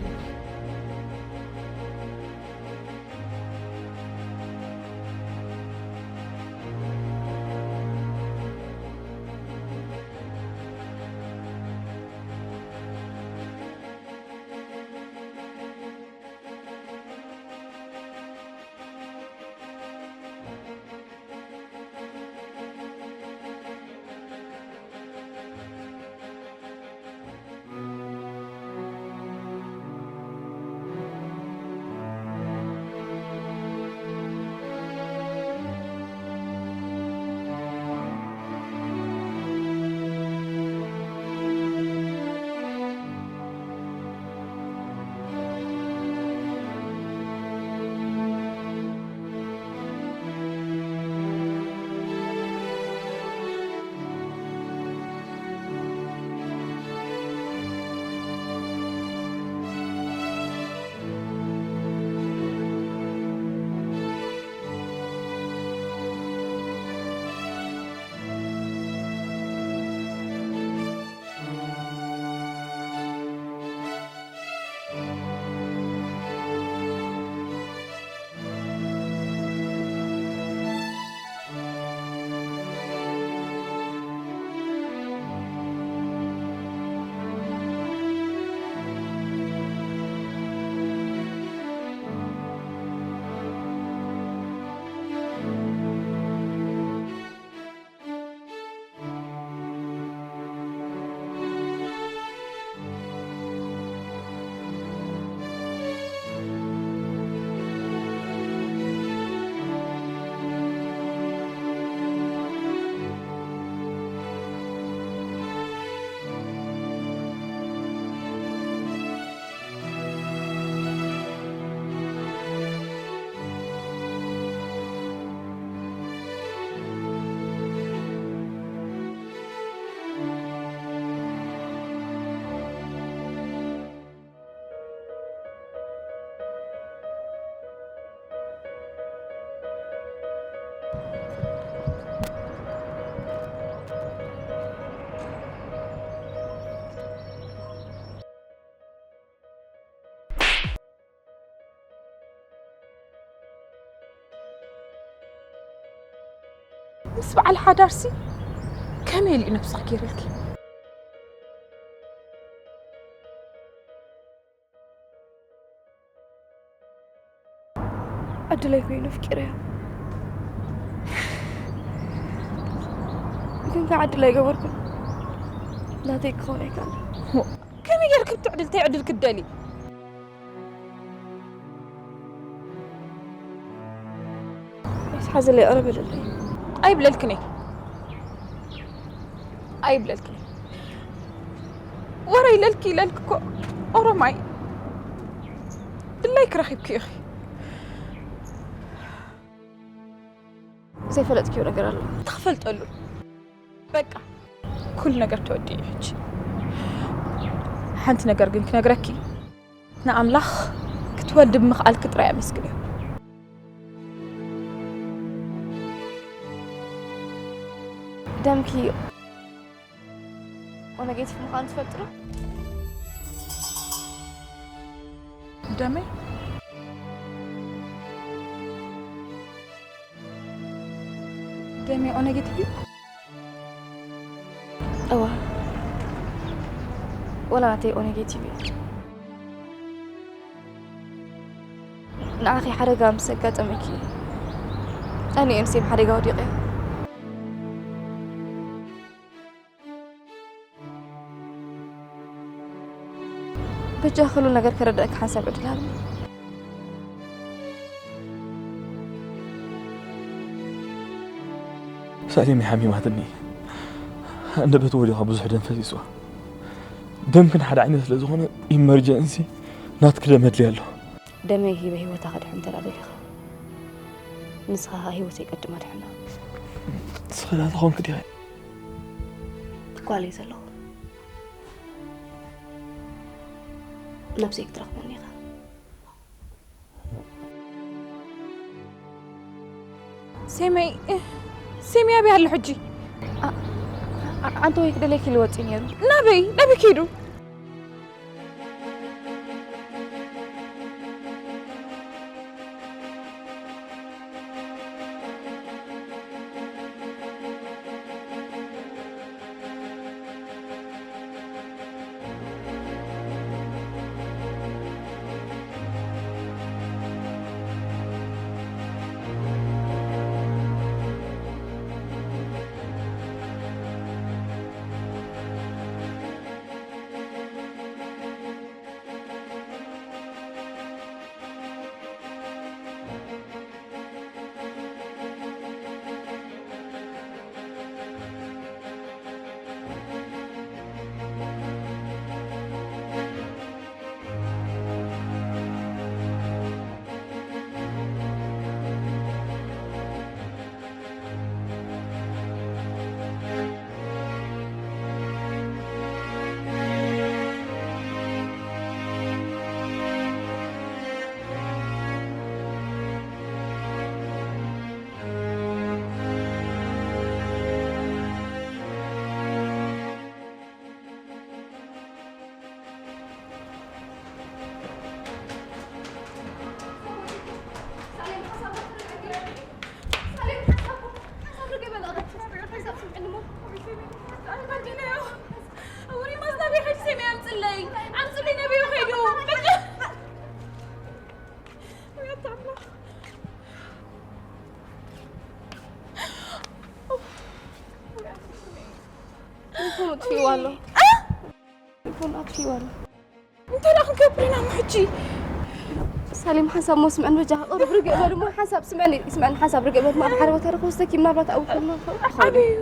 ምስ በዓል ሓዳርሲ ከመይ ኢሉ እዩ ነብስኻ ገይሩልኪ? ዕድለይ ኮይኑ ኣፍቂረያ። ግን ከ ዕድል ኣይገበርኩን። ናተይ ክኸውን ኣይከኣልን። ከመይ ጌርክ ብትዕድል ተይ ዕድል ክትደሊ? ኣስሓዘለይ፣ ኧረ በለለይ። ኣይብለልክን እየ። ኣይብለልክን እየ። ወረ ኢለልኪ ኢለልኪ እኮ ኦሮማይ ድላይኪ ረኺብኪ ኢኺ። ዘይፈለጥክዮ ነገር ኣሎ። እንታይ ክፈልጠሉ? በቃ ኩሉ ነገር ተወዲኡ ሕጂ። ሓንቲ ነገር ግን ክነግረኪ፣ ንኣምላኽ ክትወልዲ ብምኽኣልኪ ጥራይ ኣመስግንዮ። ደምኪ ኦ ኔጌቲቭ ምዃኑ ትፈልጢ ዶ? ደመይ? ደመይ ኦ ኔጌቲቭ እዩ? እዋ፣ ወላ ናተይ ኦ ኔጌቲቭ እዩ። ንዓኺ ሓደጋ ምስ ኣጋጠመኪ፣ ኣነ እየ ንሴም ሓደጋ ወዲቐ። በጃ ኩሉ ነገር ከረዳእካ ሓንሳብ ዕድል ሃብኒ። ሳሌም ሓሚማትኒ። ኣንደበት ወዲኻ ብዙሕ ደም ፈሲስዋ። ደምክን ሓደ ዓይነት ስለ ዝኾነ ኢመርጀንሲ ናትኪ ደም ኣድልያ ኣሎ። ደመይ ሂበ ህይወታ ከድሕን እንተ ደኣ ደሊኻ፣ ንስኻ ኸኣ ህይወተይ ቀድማ ድሕና። ንስኺ ናተይ ኮንኪ ዲኺ? ጓል እየ ዘለኹ። ነብሰይ ክትረኽበኒ ኢኻ። ሴመይ፣ ሴመይ ኣበይ ኣሎ ሕጂ? ኣ-፣ ኣ-፣ ኣንተ ወይ ክደለይኪ ልወጽእ ነይሩ። ናበይ? ናበይ ከይዱ? ቴሌፎኑ ኣጥፊእዋ ኣሎ። ቴሌፎኑ ኣጥፊእዋ ኣሎ። እንታይ ደኣ ክንገብር ኢና እሞ ሕጂ? ሳሌም ሓንሳብ እሞ ስምዐኒ በጃኻ፣ ቅሩብ ርግእ በል እሞ ሓንሳብ ስምዐኒ፣ ስምዐኒ ሓንሳብ ርግእ በል እሞ ኣብ ሓደ ቦታ ዶ ክወስደኪ ምናልባት ኣብኡ ክህሉ ይኽእል። ሓደ እዩ።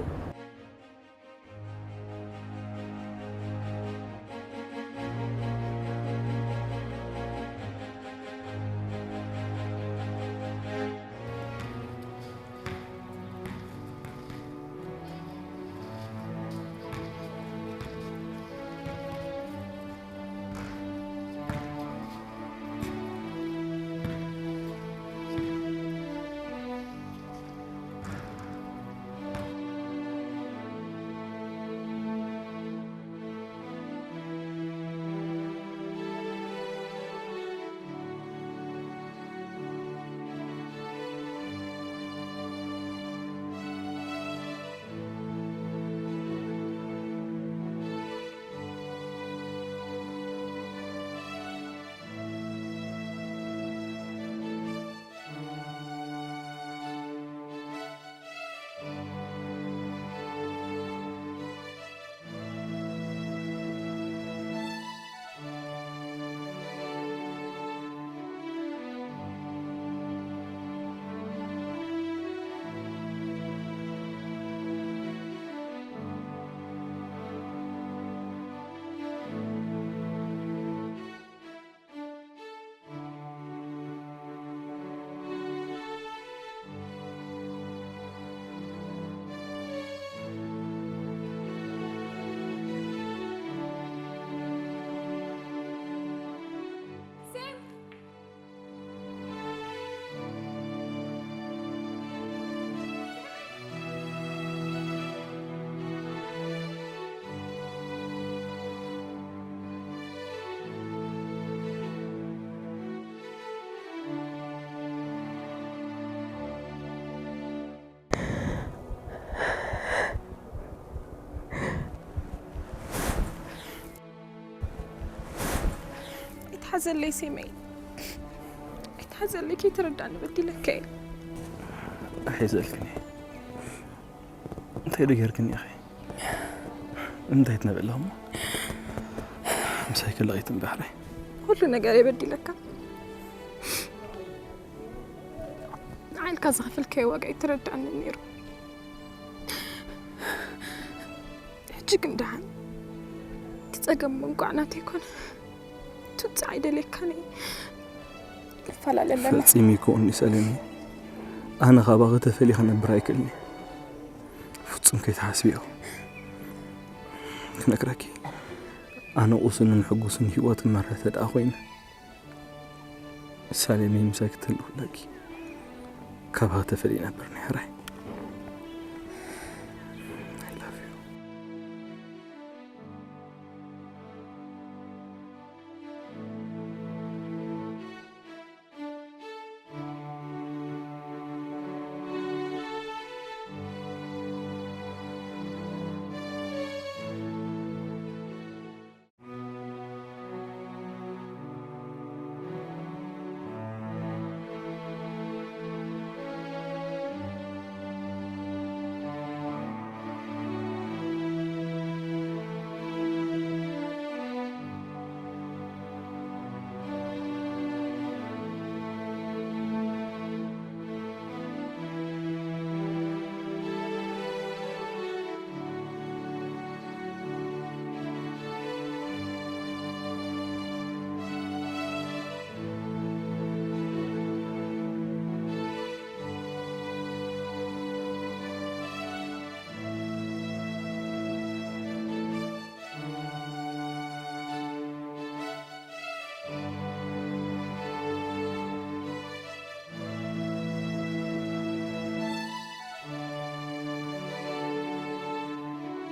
ሓዘለይ ሴመይ፣ ኣይትሓዘለይ። ከይትረዳኒ በዲለካ እየ። ኣይዘልክኒ። እንታይ ዶ ጌርክኒ ኢኺ? እንታይ ትነበለኹ እሞ? ምሳይ ክለቒት እምበሕረይ። ኩሉ ነገር የበዲለካ። ንዓይልካ ዝኸፈልካዮ ዋጋ ይትረዳኒ ነይሩ። ሕጂ ግን ደሓን፣ እቲ ጸገም ምንቋዕ ናተይ ኮነ። ትውፅዕ ኣይደልየካን እየ። ንፈላለ ኣለና። ፈጺሙ ይከውን እዩ ሰለሚ። ኣነ ካባኺ ተፈልየ ክነብር ኣይክእልን እየ። ፍጹም ከይትሓስብዮ። ክነግረኪ፣ ኣነ ቁሱንን ሕጉስን ህይወት ክመርሕ ተደኣ ኮይነ፣ ሰለሚ ምሳይ ክትህሉ ክብለኪ፣ ካባኺ ተፈልየ ይነብር ነይረ።